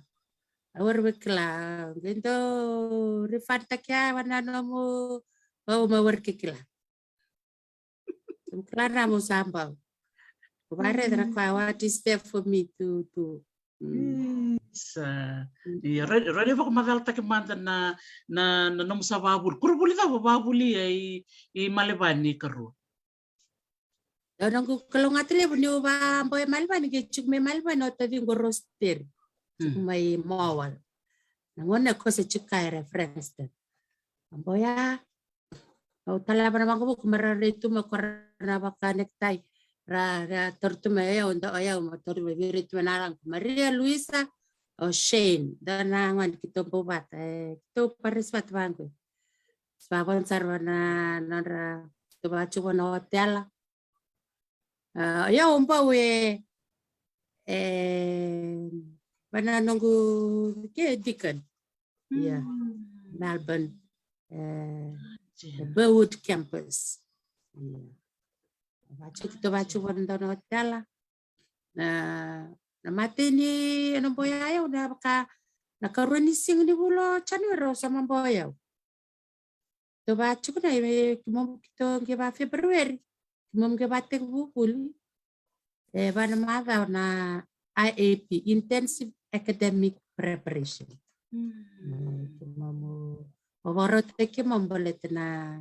Au era vei kila, qai dau rifanitaki ya vana nomu, au ma wari ke kila. Kila na mo sa bau. Ko vare na koya, what is there for me to do? Mm. Isa. Mm. Ia, rau, rau ni vakamacalataki mada na, na, na nomu sa vavuli. Koronivuli cava vavuli ia i, i Melbourne, karua? Au noqu kalougata levu niu va bau e Melbourne, qai tiko mai Melbourne o taciqu o Rositeri. Tiko mai Mowal. Na gauna ko se tiko kaya era Frankston. A bau ya, au talava na vakavuku me ra rai tu me ko ra na vakanekitai. Ra, ra taura tu me o yau, dau o yau, me taura tu me vei rai tu me na laga ko Maria, Luisa, o Shane. Dua na gone keitou bau vata, e, keitou parisi vata vaqo. Sa vakavanua sara vana nodra, keitou vakatiko vana otela. A, o yau bau e, e, vana noqu ke deacon. Ia. Mm. Melbourne, e, Burwood campus. Ia. Vakatiko, keitou vakatiko vana dua na otela. Na, na imatai ni, ena bau ya yau, na vaka, na karua ni siga ni vula o January, au sa ma bau yau. Keitou vakatiko na, e, keimami keitou qai va February. Keimami qai vatekivu vuli. E, va na macawa na I A P, Intensive Academic Preparation. Mm. E, keimami, o vakarautaki keimami baleta na,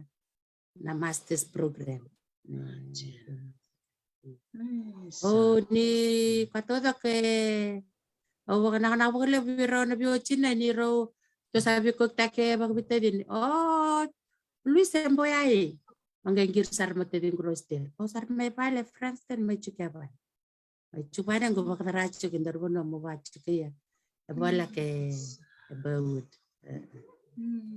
na master's program. Mm. O ni, ka taucoko e, au vakanakanaka vakalevu vei rau na veiwatini ni rau, tou sa veikokotaki e vakavitacini. O Luisa e bau ya e. Au qai qiri sara mai taciqu Rositeri. Au sara mai vale Frankston mai tiko e vale. Mai tiko vale qo vakacava tiko e dua na vanua mo vaka tiko ia. E vale ke e Burwood. E.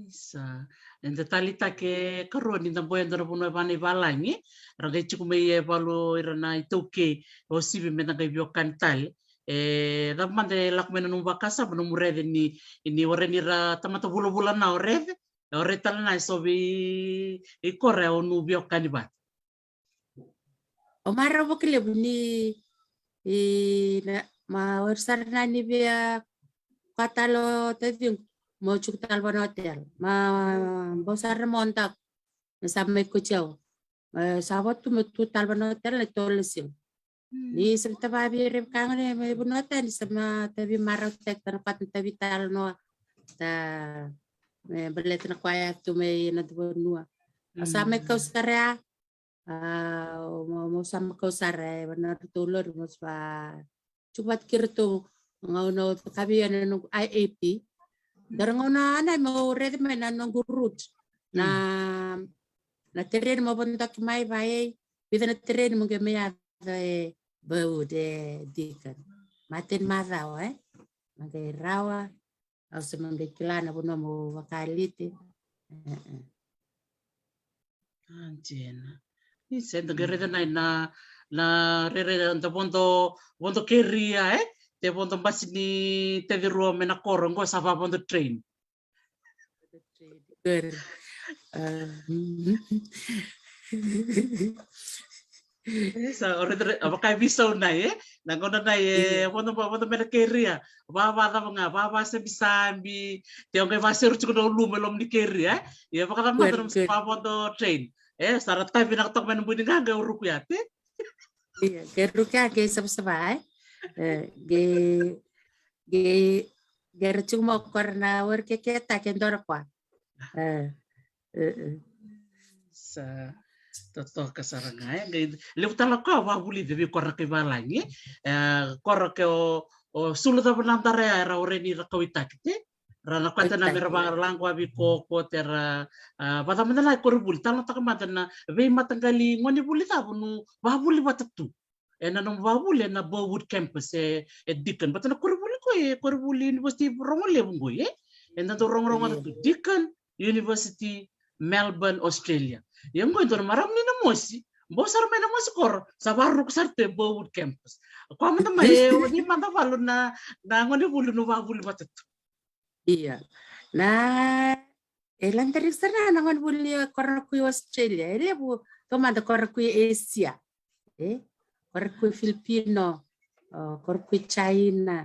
Isa. Eda taleitaka e karua ni da bau e dua na vanua e vana i valagi. Ra qai tiko mai e valu ira na iTaukei o sivi me da qai veiwekani tale. E cava mada e lako mai na nomu vakasama, nomu raica ni, ni o rai ni ra tamata vulavula na o raica. O rai tale na e so vei kora e o nu veiwekani vata. O marau vakalevu ni, i, na, ma o ira sara na ni via koya tale o taciqu, mo tiko tale vana otela. Ma bau sara na mo daku. Na sa mai koti au. Ma sa vatu mo tu tale vana otela na tolu na siga. Mm. Ni sa mai tava vei ira vaka ga ni mai vanua tani, sa mai tavi marautaki tana koya na tavi tale noa. Ta, me baleta na koya tu mai na dua vanua. Au sa mai kau sara ya. A, mo, mo sa mai kau sara e vana ratou lori mo sa. Tiko vata kei ratou, gauna au cakavi ena noqu I A P. Dua na gauna na meu raica mai na noqu route. Na, na tereni mo vodoki mai vei, vica na tereni mo qai mai yaco e Burwood e deacon. Matai ni macawa, e. Mo qai rawa, au sa mo qai kila na vanua mo vakaliti. E, e. A, dina. Ni se da qai raica na, na, na rairai da vodo, vodo keria, e? Te vodo basi ni tacirua mai na koro, qo sa vavodo train. Good. Um. Isa, o rairai, a vaka e veisau na, e? Na gauna na, e, vodo, vodo mai na keria. Vavacava ga, vavasabisabi. Te o qai vaseru tiko na ulumu e loma ni keria, e? Ia vakacava mada na vavodo train. E, sa ra tavi vinaka toka mai na bui ni qaqa, au ruku ya, te? Ia, qai ruku ya, qai savasava, e? E, qai, qai, Qai ra tiko mai o koya na Werkeketaki e dua na koya. E, e, e. Sa totoka sara ga e qai levu tale na koya vavulici vei koya na kai valagi. E, koya ke o, o sulu cava na dara ya era already ra kauwaitaki te. Ra na kauwaitaki me ra vakalaqo a veikoko te ra, a, vacava mada na koronivuli, talanoataka mada na veimataqali gonevuli cava o vavuli vata tu ena nomu vavuli ena Burwood campus e, e Deakin. Vata na koronivuli ko e, koronivuli University rogo levu qo e. Eda dau rogorogo vata tu Deakin University, Melbourne, Australia. Ia qo e dua na marama ni Namosi, bau sara mai Namosi koro, sa varuku sara tu e Burwood campus. Koya mada mai e, o ni mada valu na, na gonevuli o vavuli vata tu. Ia. Na, e lantari sara na gonevuli o koya na kui Australia. E levu, taumada koya na kui Asia. E? Koya na kui Filipino, o, koya na kui China,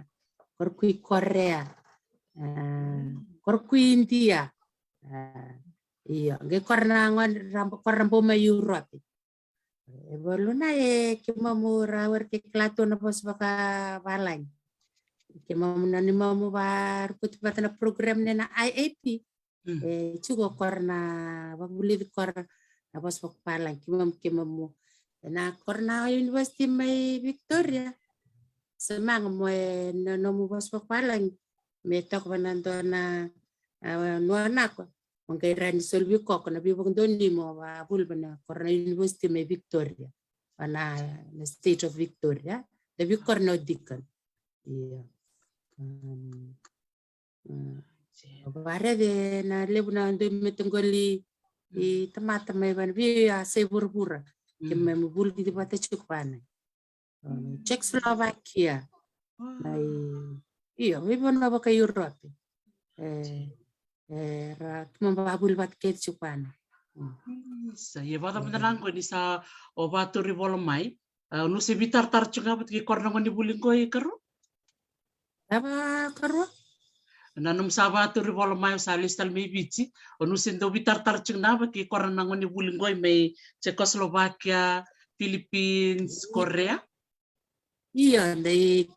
koya na kui Korea, a, koya na kui India. A, io, qai koya na gone, ra, koya ra bau mai Europe. E valu na e keimamu ra Werkeketaki na vosa vakavalagi. Keimamu na nimamu varukuti vata na program nei na I A P. Mm. E tiko koya na vavulici koya na vosa vakavalagi, keimamu, keimamu. Ena koya na university mai Victoria. Sa maga mo e na nomu vosa vakavalagi. Me toka vana dua na, a, nua nako. Mo qai rawa ni soli veikoko na veivakadonui mo vavuli vana koya na university mai Victoria. Vana na state of Victoria. Da veikoro na Deakin. Ia. Um, mm. Varece na levu na dui me taqoli i tamata mai vana vei a sai vuravura. Keimami vuli vata tiko vana. Czechoslovakia. Mai, io, veivanua vaka Europe. E, e, ra keimami vavuli vata kece tiko vana. Isa, ia vata mada na qo ni sa o vaturi vola mai. A, o nusa veitaratara tiko ga vata kei koya na gonevuli qo i Karua? Cava Karua? Na nomu sa vaturi vola mai o sa lesu tale mai Viti. O nusa dau veitaratara tiko ga vata kei koya na gonevuli qo i mai Czechoslovakia, Philippines, Korea? Io, dai.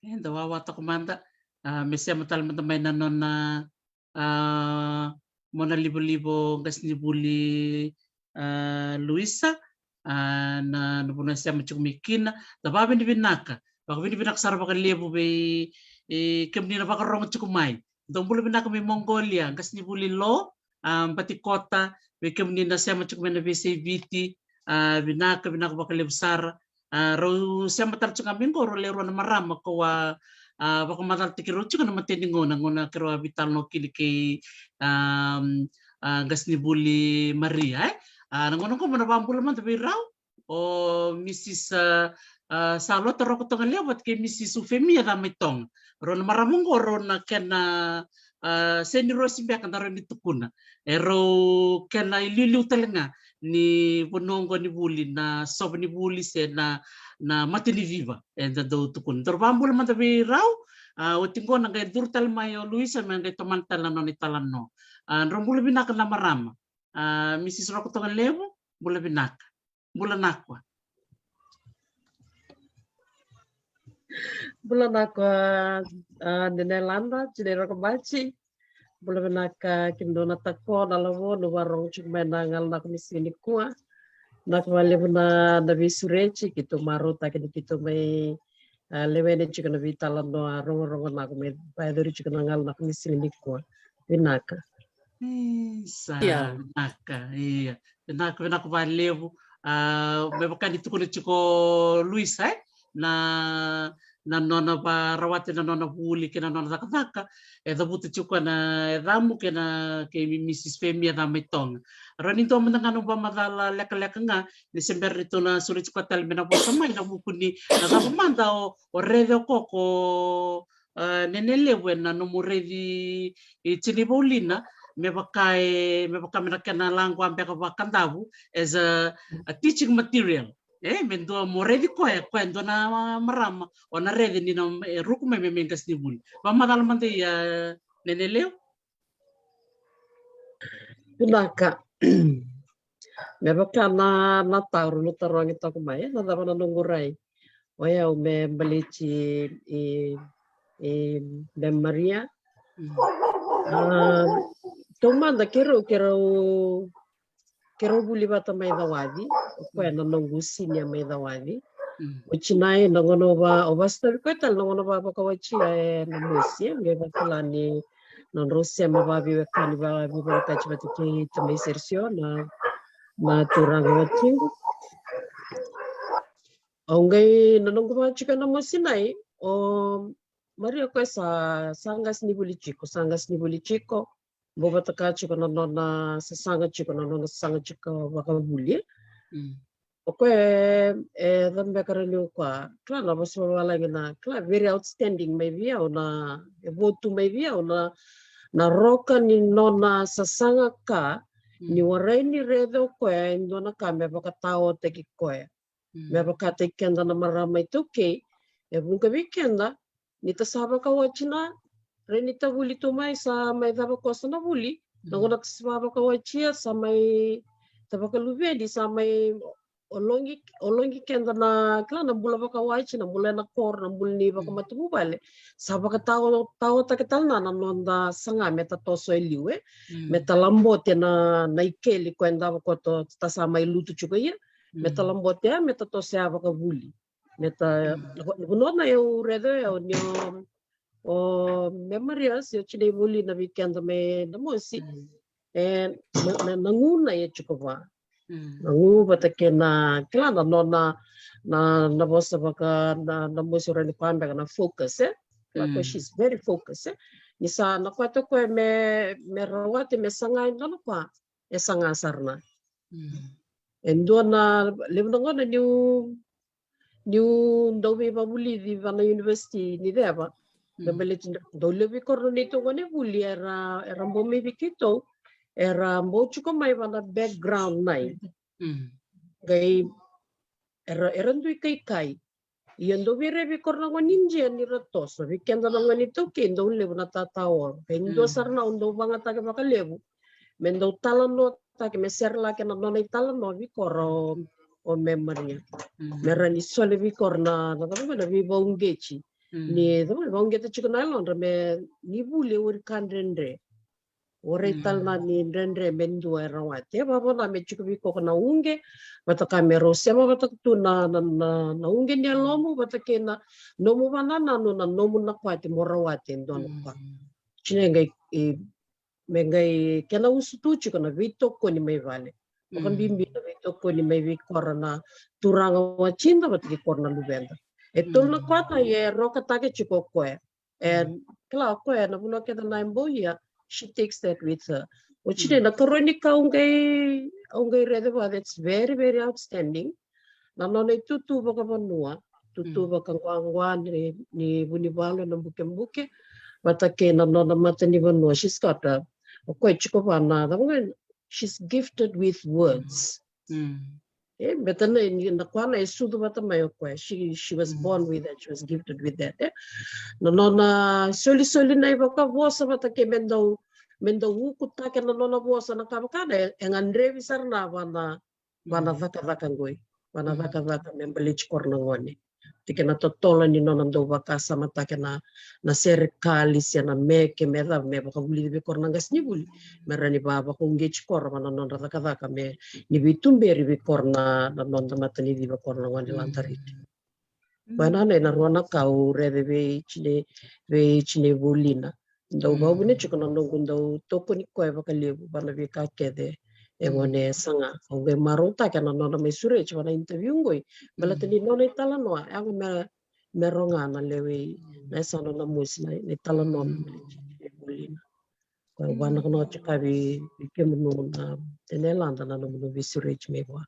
E, da wawa toka mada, a, me sema tale mada mai na nona, a, mona livaliva qasenivuli, a, Luisa, a, na, na vanua e sema tiko mai kina. Da vakavinavinaka, vakavinavinaka sara vakalevu vei, e, kemuni na vakarorogo tiko mai. Dou bula vinaka mai Mongolia, qasenivuli Lo, a, Batikota, vei kemuni na sema tiko mai na veiyasai Viti, a, vinaka, vinaka vakalevu sara. A, rau sema tale tiko ga mai qo rau lewe rua na marama ko a, a, vakamacalataki rau tiko na mateni gauna, gauna keirau a veitalanoa kina kei, a, a, qasenivuli Maria, e. A, na gauna qo mo na vakabula mada vei rau. O Mrs, a, a, Salota Rokotoga Levu vata kei Mrs Ufemia Camaitoga. Rau na marama qo rau na kena, a, seni rosi beka da rau ni tukuna. E rau kena iliuliu tale ga ni vanua qo ni vuli, na sova ni vuli se na, na mata ni viva. Eda dau tukuna. Daru vakabula mada vei rau, a, oti qo na qai curu tale mai o Luisa me qai tomana tale na nona italanoa. A, drau bula vinaka na marama. A, Mrs Rokotoga Levu, bula vinaka. Bula nakua. Bula nakua, a, Nene Landa, Jinei Rokobaji. Bula vinaka kina dou na tako na lavo, na vakarorogo tiko mai na gauna ko ni siga nikua. Vinaka vakalevu na, na veisureti, keitou marautaka ni keitou mai, a, lewena tiko na veitalanoa rogorogo na ko me vakayacori tiko na gauna ko ni siga nikua. Vinaka. Isa, ia. Vinaka, ia. Vinaka, vinaka vakalevu. A, me vaka ni tukuna tiko o Luisa, e? Na, na nona varawati na nona vuli kei na nona cakacaka. E cavuta tiko na yacamu kei na, kei Mrs Femia Camaitoga. Rawa ni dua mada ga na vakamacala lekaleka ga, ni se bera ni tou na sureti koya tale me na vosa mai na vuku ni, na cava mada o, o raica o koya ko, a, Nene Levu ena nomu raici i Jinei Vaulina, me vaka e, me vaka me na kena laqo beka vakaDavu as a, a teaching material. E, me dua mo raici koya, koya e dua na marama o na raici ni na, e, ruku mai me, me qasenivuli. Vakamacala mada ia, a, Nene Levu. Vinaka. Me vaka na, na taro, na tarogi toka mai, e, na cava na noqu rai. O yau me baleti i, i, me Maria. Mm. A, taumada keirau, keirau, keirau vuli vata mai Cawaci. O koya na noqu senior mai Cawaci. Mm. O tinai na gauna o va, o vasotavi koya tale na gauna o vakawatsia e Namosi, e, qai vakila ni nodrau sema vaveiwekani, vaveiwekani vata kei tamai Sergio, na, na turaga watiqu. Au qai na noqu vakatiko e Namosi nai, o Maria koya sa, sa qasenivuli tiko, sa qasenivuli tiko. Bau vata ka tiko na nona sasaga tiko, na nona sasaga tiko vakavuli. Mm. O koya e, e cava beka rawa niu kaya, kila na vosa vavalagi na, kila very outstanding mai vei au na, e votu mai vei au na, na roka ni nona sasaga ka, mm, ni warai ni raica o koya e dua na ka me vakataotaki koya. Mm. Me vakataki keda na marama iTaukei, e vuqa vei keda, ni ta sa vakawati na, rai ni ta vuli tu mai, sa mai cava koso na vuli, na, mm, gauna ta sa vakawatia, sa mai ta vakaluveni, sa mai ologi, ologi keda na, kila na bula vakawati, na bula ena koro, na bula ni, mm, vakamatavuvale, sa vakataotaki tale na, na noda saga me ta toso e liu, e. Mm. Me ta labote na, na ikeli koya e davo koto, ta sa mai lutu tiko ia. Me ta, mm, labote ya, me ta toso ya vakavuli. Me ta, mm, na vanua na au raica o yau ni o, o me Maria se o tinai vuli na vei keda mai Namosi. Mm. E, na, na, na gu na e tiko va. Mm. Na gu vata kei na, kila na nona, na, na vosa vaka, na, Namosi rawa ni kaya beka na focus, e? Kila ko, mm, she's very focused, e? Ni sa na koya toka me, me rawati, me saga e dua na ka, e saga sara na. Mm. E dua na, levu na gauna niu, niu dau veivavulici va na university ni ceva. Mm. Me baleti dau levu vei kora na neitou gone vuli era, era bau mai vei keitou, era bau tiko mai va na background nai. Mm. Qai era, era dui kaikai. Ia dau vei ira vei kora na gone Idia ni ra toso, vei keda na gone iTaukei dau levu na tataoa. Qai dua, mm, sara na au dau vagataki vakalevu me dau talanoataki, me serelaki na nona italanoa vei kora o, o me Maria. Mm. Me rawa ni soli vei kora na, na, na, na veivauqeti. Mm. Ni, na veivauqeti tiko na yalodra me ni vuli e ori ka dredre. Warai tale na ni dredre me dua e rawati. E vavona me tiko vei koya na uqe, vata ka me rau sema vata tu na, na, na, na uqe ni yalomu, vata kei na nomu vanananu, na nomu na kwati mo rawati e dua na ka. Mm. Tinai qai, e, me qai kena usutu tiko na veitokoni mai vale. Vakabibi na veitokoni mai vei kora na turaga watida vata kei kora na luveda. E tolu na ka na e rokataki tiko o koya. E, mm, kila o koya na vanua kece na e bau ia, she takes that with her. O tinai, mm, na karua ni ka au qai, au qai raica va that's very, very outstanding. Na nona itutu vakavanua, tutu, mm, vakaquaqua ni, ni vunivalu ena bukebuke, vata kei na nona matanivanua. She's got a, o koya tiko va na, na, she's gifted with words. Mm. E, beta na, ni na koya na e sucu vata mai o koya. She, she was, mm, born with that, she was gifted with that, e. Na nona solisoli na ivakavosa vata kei me dau, me dau ukutaki na nona vosa na ka vaka na, e, e gadrevi sara na va na, va na, mm, cakacaka qoi. Va na, mm, cakacaka me baleti kora na gone. Tiko na totolo ni nona dau vakasamataki na, na serekali se na meke me cava me vakavulici vei kora na qasenivuli. Me rawa ni va vakauqeti kora va na nodra cakacaka me ni veituberi vei kora na, na noda mataniciva kora na gone, mm, Ladariti. Mm. Koya na, na rua na ka au raica vei tinai, vei tinai vuli na. Dau, mm, vavuna tiko na noqu dau tokoni koya vakalevu va na veika kece e, mm, gone saga. Au qai marautaka na nona mai sureti va na interview qoi. Baleta, mm, ni nona italanoa, e yaga me, me roga na lewe i, mm, na yasana Namosi na, na italanoa, mm, me baleti vuli na. Koya, mm, vanakonako tiko vei, vei kemunu na tene lada na nomunu veisureti mai vua.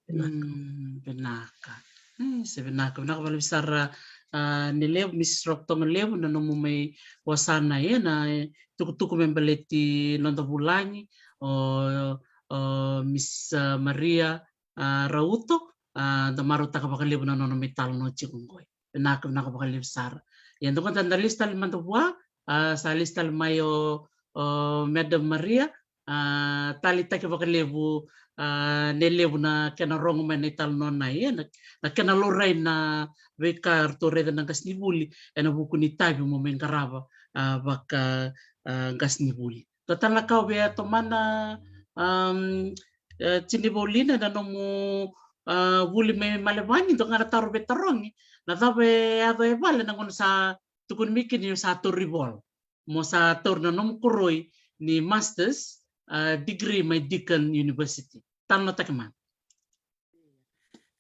Vinaka. Mm, vinaka. E, se vinaka, vinaka vakalevu sara, a, ni levu, Missus Rokotoga Levu, na nomu mai wasana, e, na, e, tukutuku me baleti noda vulagi, o, o Miss, a, Maria, a, Rauto, a, da marautaka vakalevu na nona mai talanoa tiko qoi. Vinaka, vinaka vakalevu sara. Ia, da qo da lesi tale mada vua, a, sa lesi tale mai o, o Madam Maria, a, taleitaki vakalevu, a, ne levu na kena rogo mai na italanoa na, ia, na, na kena laurai na veika ratou raica na qasenivuli ena vuku ni itavi mo mai qarava, a, vaka, a, qasenivuli. Dua tale na ka au via tomana, am, e, Tini Paulina, na nomu, a, vuli mai Malevani, dua ga na taro via tarogi, na cava e yaco e vale na gauna sa tukuni mai kina ni o sa tauri vola mo sa tauri na nomu koroi ni masters, a, degree mai Deakin University. Talanoataki mai.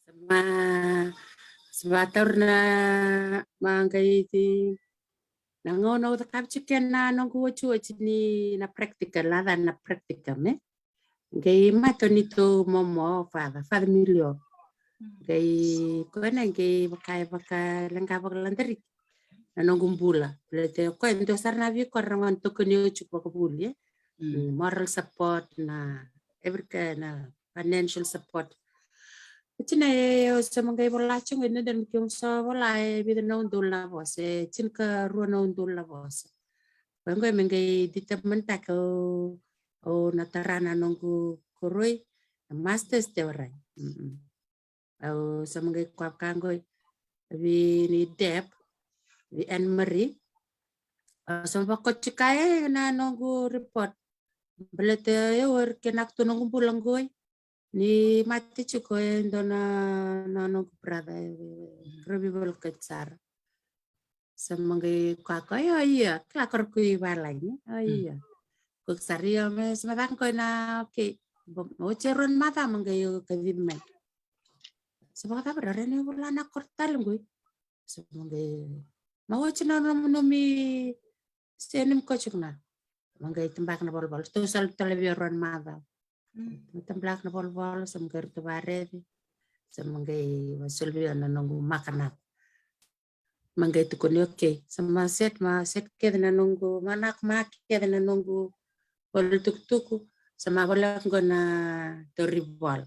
Sa ma, sa ma tauri na, ma qai ti, na gauna au cakava tiko kina na noqu otioti ni na practical, a, na practical, me. Qai mate o neitou momo, Father, Father Milio. Mm. Qai, koya na qai vaka, e vaka, leqa vakaladariki na noqu bula. Baleta o koya e dua sara na veika era gone tokoni oti vakavuli, e. Mm. Mm, moral support, na every kind, na financial support. Oti na, e, au sa ma qai vola tiko qai, dodonu me keimami sa vola e vica na udolu na vosa, e tinikarua na udolu na vosa. Koya qo me qai determine-taki au, au na tara na noqu koroi, na masters, tevoro. Mm-mm. Au sa ma qai kaya vaka qo vei ni Deb, vei Anne Marie. Au sa ma vakoti kaya na noqu report. Baleta au, e, au kena tu noqu bula qo. Ni mate tiko e dua na, na noqu brother, e, mm, ravi volkati sara. Sa ma qai kaya, io, ia, kila ko ra ko i valagi, o, mm, ia. Ko sara, io, me sa ma caka ko na, okay. Bo, oti e rua na macawa ma qai o kacivi mai. Sa vakacava ra, rairai ni vola na koro tale qo. Sa ma qai, ma oti na nomu, nomu, se ni mko tiko na. Ma qai tabaka na volavola. Tou sa lako tale vei au rua na macawa. Mm. Tabaka na volavola, sa ma qai ratou vakaraici. Sa ma qai vasolivia na noqu makanaka. Ma qai tukuni, okay. Sa ma set, ma set kece na noqu, ma na, ma kece na noqu vola tukutuku. Sa ma voleka qo na tauri vola.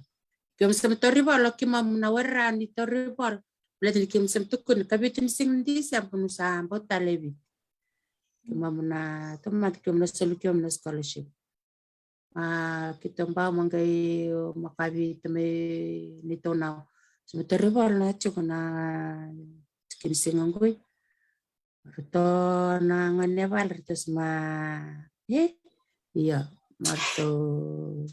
Keimami sa ma tauri vola, keimami na warai ni tauri vola. Baleta ni keimami sa ma tukuni, ikavitu ni siga ni December, keimami sa bau tale i Viti. Keimami na, tomati keimami na soli keimami na scholarship. A, keitou bau ma qai, o, makavi tamai neitou nau. Sa ma tauri vola na tiko na tiki ni siga qoi. Ratou na gone vale, ratou sa ma, e, ia, ma ratou,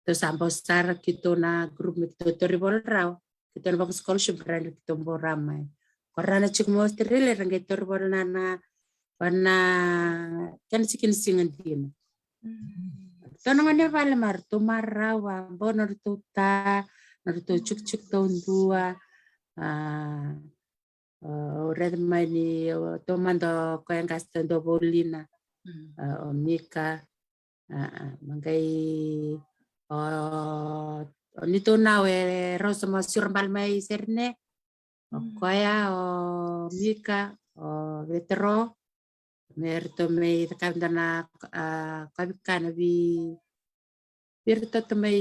ratou sa bau sara keitou na group me keitou tauri vola rawa. Keitou na vaka scholarship ra, keitou bau ra mai. Ko ra na tiko mai Australia, ra qai tauri vola na, na, va na kena tiki ni siga dina. Mm. Ratou na gone vale ma ratou marau, a, bau na ratou ta, na ratou tsuktsuki taudua, a, o, o raica mai ni, o, tou mada o koya qase taudua o Paulina, mm, a, o Mika, a, a, ma qai, o, o neitou nau e rau sa ma siro bale mai Serene, o, mm, koya, o Mika, o Vetero, me ratou mai cakava dua na, a, kavikana vei, vei ratou tamai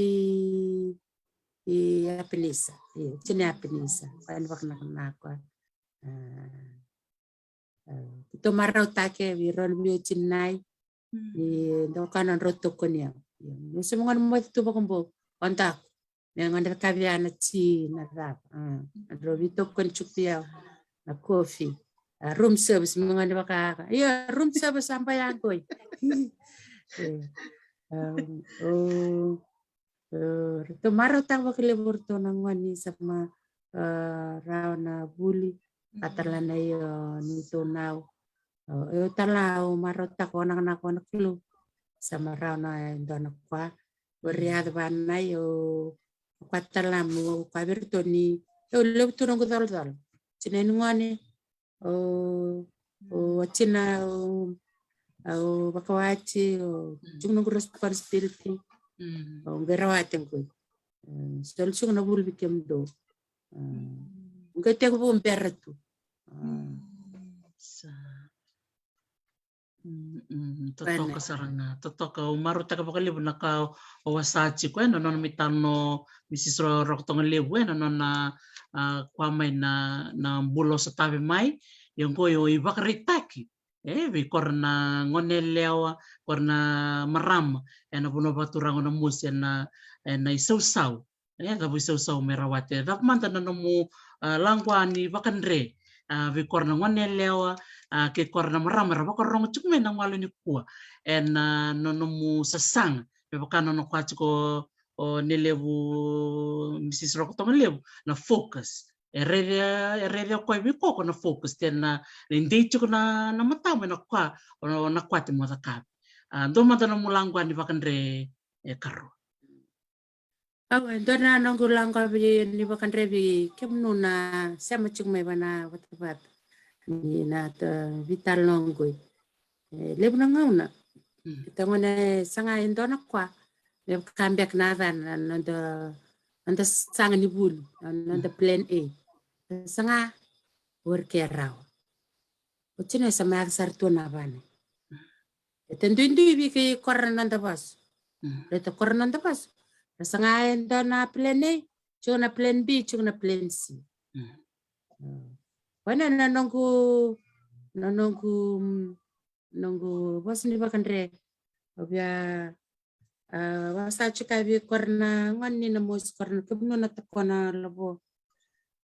i Apinisa. Io, tini Apinisa. Koya ni vakanakana koya. A, a, keitou marautaki vei rau na veiwatini nai. Mm. Ni dau kana drau tokoni au. Io, ni se mo gone moce tu vakabau. O daku. Me gone cakavi a na ti na cava. A, drau veitokoni tsuku vei au. Na coffee. A, room service, me gone vaka. Io, room service a bau ya qoi. E, a, o, o, ratou marautaka vakalevu ratou na gone sa ma, a, rawa na vuli. Mm. Vata la na, io, neitou nau. O, io tale au marautaka o na, na, na Kalou. Sa ma rawa na, e, dua na kwa. O ri, mm, yaco va na, io, kwa tale mo kwa vei ratou ni, io, levu tu noqu colacola. Tini ni gone, o, o, mm, watina, o, o vakawati, o, mm, tiko noqu responsibility. Mm. O qai rawati qoi. E, soli tiko na vuli vei kemudou. E, mm, qai tekivu bera tu. E. Mm, sa. Mm, mm, totoka sara ga, totoka. Au marautaka vakalevu na ka o wasa tiko, e, na nona mai tano Misis Ro-, Rokotogalevu, e, na nona, a, kwa mai na, na bula o sa tave mai. Ia qoi o ivakaraitaki E, vei kora na gone yalewa, kora na marama, ena vanua vakaturaga o Namosi ena, ena isausau. E, cavu isausau me rawati. E, cavu mada na nomu, a, laqwa ni vakadre, a, vei kora na gone yalewa, a, kei kora na marama era vakarorogo tiko mai na gauna nikua. Ena, a, no nomu sasaga. Me vaka na nona kaya tiko o Nelevu, Mrs Roko Tomalevu, na focus. E raica, e raica o koya vei koko na focus. Tena, ni dei tiko na, na matamu ena kua, o, na kua te mo cakava. A, dua mada nomu laqwa ni vakadre, e Karua. Au, e dua na noqu laqwa ni vakadre vei kemunu na sema tiko mai vana vatavata. Ni na ta, veitalanoa qoi. E, levu na gauna. Mm. Keitou gone saga e dua na kua. Me vaka beka na cana, na noda, noda saga ni vuli, na noda plan A. Saga, work e rawa. Oti na sa mai yaco sara tu na vana. E ta duidui vei kei kora na noda vasu. Mm. E ta kora na noda vasu. Na saga e dua na plan A, tiko na plan B, tiko na plan C. Mm. Vana na noqu, na noqu, mm, noqu vosa ni vakadre. Au via, a, vosa tiko vei kora na gone ni Namosi, kora na kemunu na takona lavo.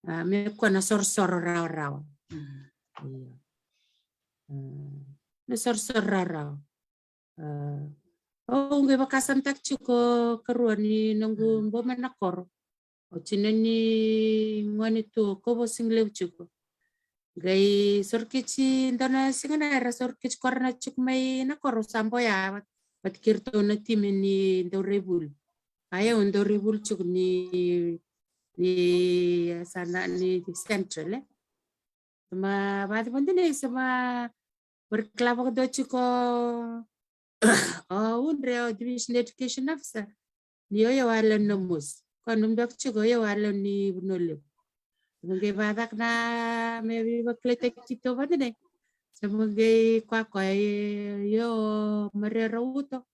A, me kua na sorosoro rawarawa. Mm. Io. A, me sorosoro rawarawa. A, au qai vakasamataka tiko Karua ni noqu bau mai na koro. Oti na ni gone tu, kovo sigi levu tiko. Qai sorokiti dua na siga na era sorokiti kora na tiko mai na koro sa boya, vata kei iratou na timi ni dauraivuli. A, au dauraivuli tiko ni, ni, sa na, ni Central, e. Sa ma vaci vadinei, sa ma work la vakadua tiko o Udre, o Division Education Officer. Ni o yau a lewe ni Namosi. Koya nanuma beka tiko o yau a lewe ni Vanua Levu. Sa ma qai vakacaka na me veivakalaitaki keitou vadinei. Sa ma qai kua koya, e, io, Maria Rauto.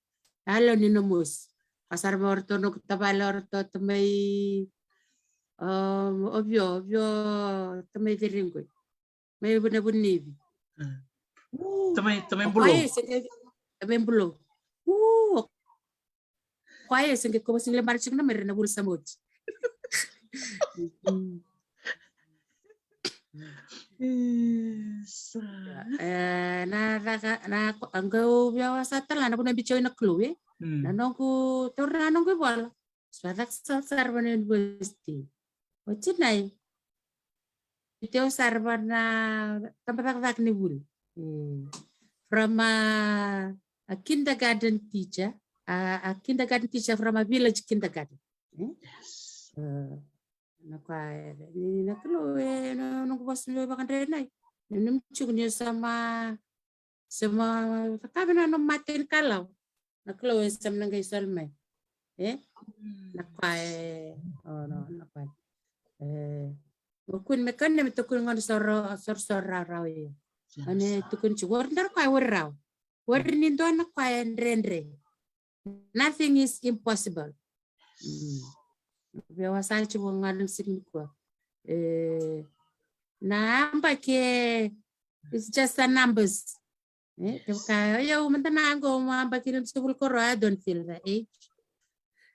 A lewe ni Namosi. Ka sara mai o ratou noqu tavale, o ratou tamai, o, o Vio, o Vio, tamai Ciriqoi. Mai Vunavunivi. Mm. Tamai, tamai Bulou. Koya e se qai, tamai Bulou. U, o koya e se qai kovo sigi le mara tiko na mai ra na vuli sa oti. Isa. E, na caka, na, a qai au via wasea tale ga na vuna biu au na Kalou, e. Mm. Na noqu, taura na noqu ivola. Sa caka sara vana university. Oti na i. Tiko sara vana tabacakacaka ni vuli. Mm. From a, a kindergarten teacher, a, a kindergarten teacher from a village kindergarten. Mm? Yes. E, na kua, e, ni na Kalou, e, na, noqu vosa ni vakadre na i. Ni, ni tiko ni sa ma Sa ma cakava na nomu mate ni kalawa. Na Kalou e sa ma na qai soli mai. E? Mm. Na kua e, o, no, na kua. E, o kua ni me kania me tukuni gona soro, sorosoro rawarawa ia. Yes. Ane tukuni tiko, wari dara kua e wari rawa. Wari ni dua na kua e dredre. Nothing is impossible. Mm. Via wasea tiko ga na siga nikua. E, na yabaki e, it's just a numbers. E, kevaka o yau mada na qo mo yabaki limasagavulu ka rua, I don't feel the age.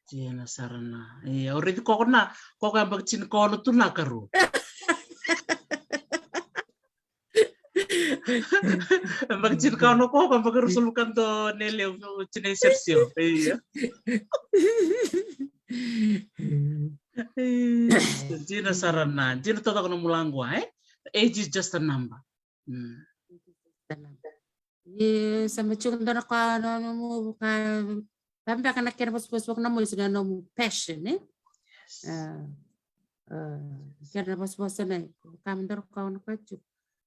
Dina sara na. E, au raici koko na, koko yabaki tinikaono tu na Karua. Yabaki tinikaono koko, yabaki ruasagavulu ka dua o Nelevu, tinai Sergio. Io. Dina sara na, dina totoka nomu laqwa, e? Age is just a number. Mm. Ia, sa mai tiko dua na ka, na, na, na, ka, ka beka na kena vosavosa vaka na mosi na nomu passion, e? Yes. A, a, kena vosavosa na, ka me dua na ka, na ka tiko.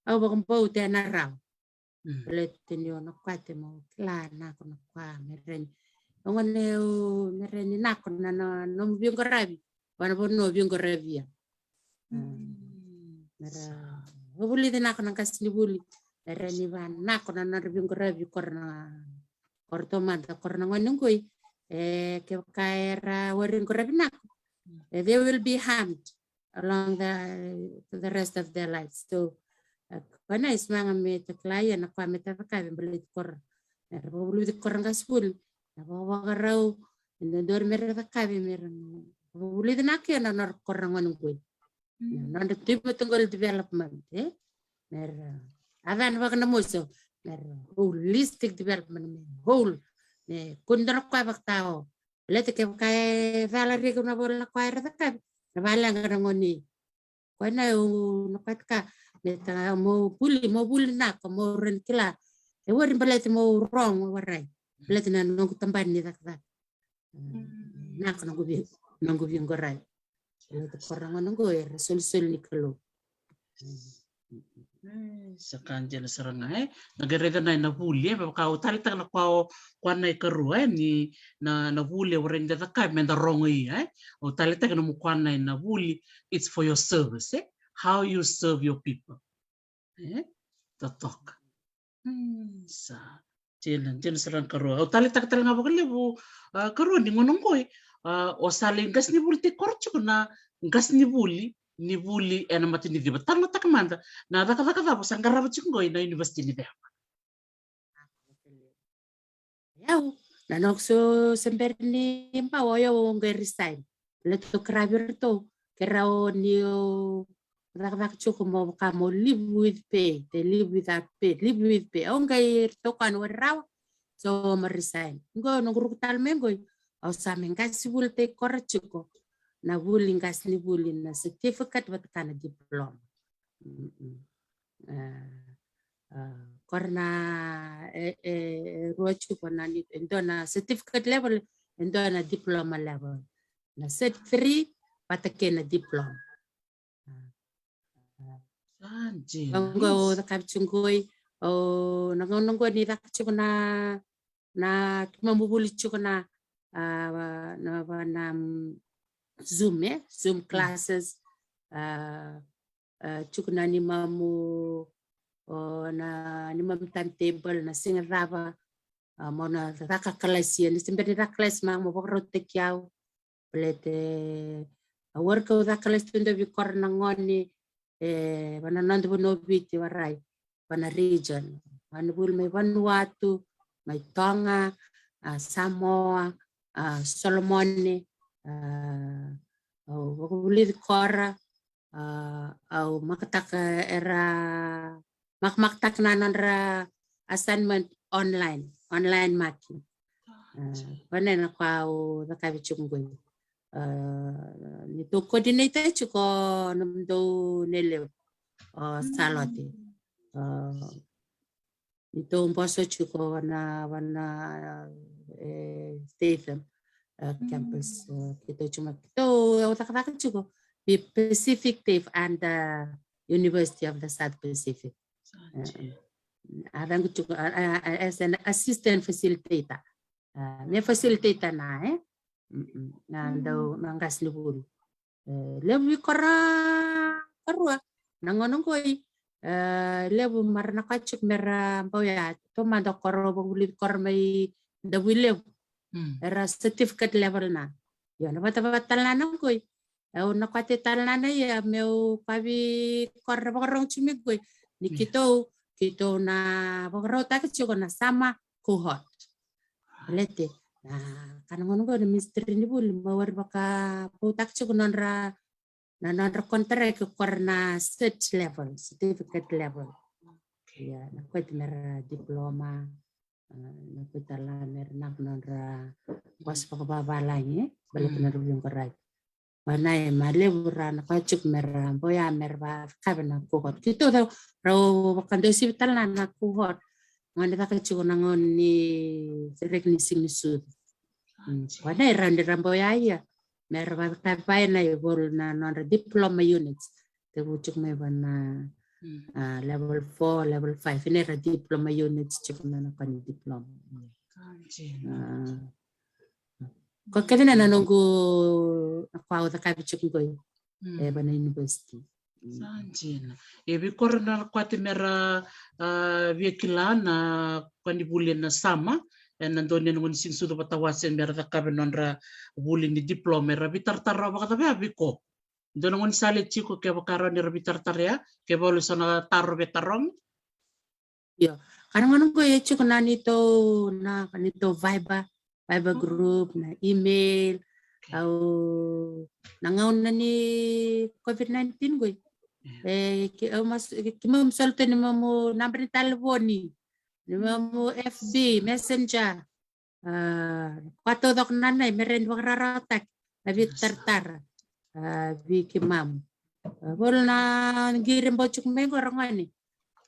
Au vakabauta ena rawa. Mm. Baleta ni o na kua te mo kila na ko na kua me rawa ni. O gone o me rawa ni na ko na, na, nomu veiqaravi. Vana vanua veiqaravi ia. Mm. Mera, sa, vavulici na ko na qasenivuli. Mera ni vanako na nodra veiqaravi, kora na, kora tomada, kora na gone qoi. E, kevaka era wari qaravi nako. Mm. E, they will be harmed along the, the rest of their lives. So, Koya na ismaga me takilai ena koya me ta cakavi baleti kora. Mera vakavulici kora qasivuli na vakavakarau e dodori mera cakavi mera vakavulici na kena nora kora gona qoi. Nodra tui mataqoli development e mera a cana vakanamoso mera holistic development me whole me kuni dona koya vakatao. Leta kevaka e cala rika na vola na koya era cakavi na valeqa na goni. Koya na au na koya taka me ta mo vuli mo vuli naka mo rani kila. E wari baleti mo wrong warai baleti na noqu tabani ni cakacaka. Naka noqu vi noqu vi qorai. Baleti kora gona qo era solisoli ni Kalou. Sa ka dina sara ga e na qai raica na ina vuli e me vaka au taleitaka na koya o koya na ikarua e ni na na vuli e warai ni da cakavi me da rogo ia e au taleitaka na mu koya na ina vuli. It's for your service e how you serve your people. E totoka. Sa dina dina sara ga karua au taleitaka tale ga vakalevu. Karua ni gona qoi o sa lai qasi ni vuli tei kora tiko na qasi ni vuli ni vuli ena mata ni civa. Talanoataka mada na cakacaka cava sa qarava tiko qoi na univesiti ni ceva. Iau na noqu so se bera ni bau o iau au qai resign. Letou karavi ratou kerau ni o cakacaka tiko mo vaka mo live with pay te live without pay live with pay au qai ratou koya ni wari rawa. So ma resign qo noqu ruku tale mai qoi au sa me qasi vuli tei kora tiko na vuli qasi ni vuli na certificate vata ka na diploma. Kora na e rua tiko na ni e dua na certificate level e dua na diploma level. Na cert three vata kei na diploma. Qo au cakavi tiko qoi au na gauna qo ni caka tiko na na keimami vuli tiko na a na va na Zoom e Zoom classes. A tiko na nimamu o na nimamu timetable na siga cava. A mo na caka kalasi e ni se bera ni caka kalasi ma mo vakarautaki au. Balete a work au caka kalasi tu dovi kora na gone e vana noda vanua Viti warai vana region. Vana vuli mai Vanuatu mai Toga a Samoa a Solomone. A au vakavulici kora a au makataka era makamakataka na nodra assignment online online marking. Vana na koya au cakavi tiko qoi. Ni tou coordinator tiko nomudou nei levu o Salote. Ni tou boso tiko vana vana e Statham campus. Keitou tiko ma keitou au cakacaka tiko the Pacific TAFE and the University of the South Pacific. A caqu tiko as an assistant facilitator. Me facilitator na e na dau na qasi ni vuli. E levu i kora karua na gauna qoi. E levu mara na koya tiko mera bau ya tomada kora vakavulici kora mai Davuilevu. Era certificate level na io na vatavata tale na na qoi. Au na koya tale na na ia meu kavi kora na vakarogo tiko mai qoi ni kitou kitou na vakarautaka tiko na summer cohort. Lete na kana gauna qo na ministry ni vuli ma wari vakapautaka tiko nodra na nodra contract kora na cert level certificate level. Ia na koya ti mera diploma na koya tala mera na nodra bos vakavavalagi baleta nodra vuli qo rai. Vanai ma levu ra na koya tiko mera boya mera vakave na cohort kitou rau vakadosivi tale na na cohort. Gone caka tiko na gone ni sereki ni siga ni sucu. Vanai ra ni ra boya ia mera vakave na ivolu na nodra diploma units. Tevu tiko mai vana level four level five ina era diploma units tiko na na koya ni diploma. Ko kece na noqu na koya au cakavi tiko qoi e va na university. Sa dina. E vei kora na koya te mera via kila na koya ni vuli na summer ena dau ni na goni siga sucu vata wase mera cakavi nodra vuli ni diploma era veitaratara vakacava ya vei ko? Dua na gaunisala e tiko kevaka rawa ni ra veitaratara ya, kevaka e so na taro veitarogi. Io. Ka na gauna qo e tiko na neitou, na neitou Viber, Viber group, na email, au na gauna ni COVID nineteen qo. E, ki, au mas, ki, keimami soli tu neimami naba ni talevoni, neimami FB, Messenger. A, koya taucoko na nai me rawa ni vakararawataki na veitaratara. A, vei keimami. A, volo na qiri bau tiko mai qo ragone.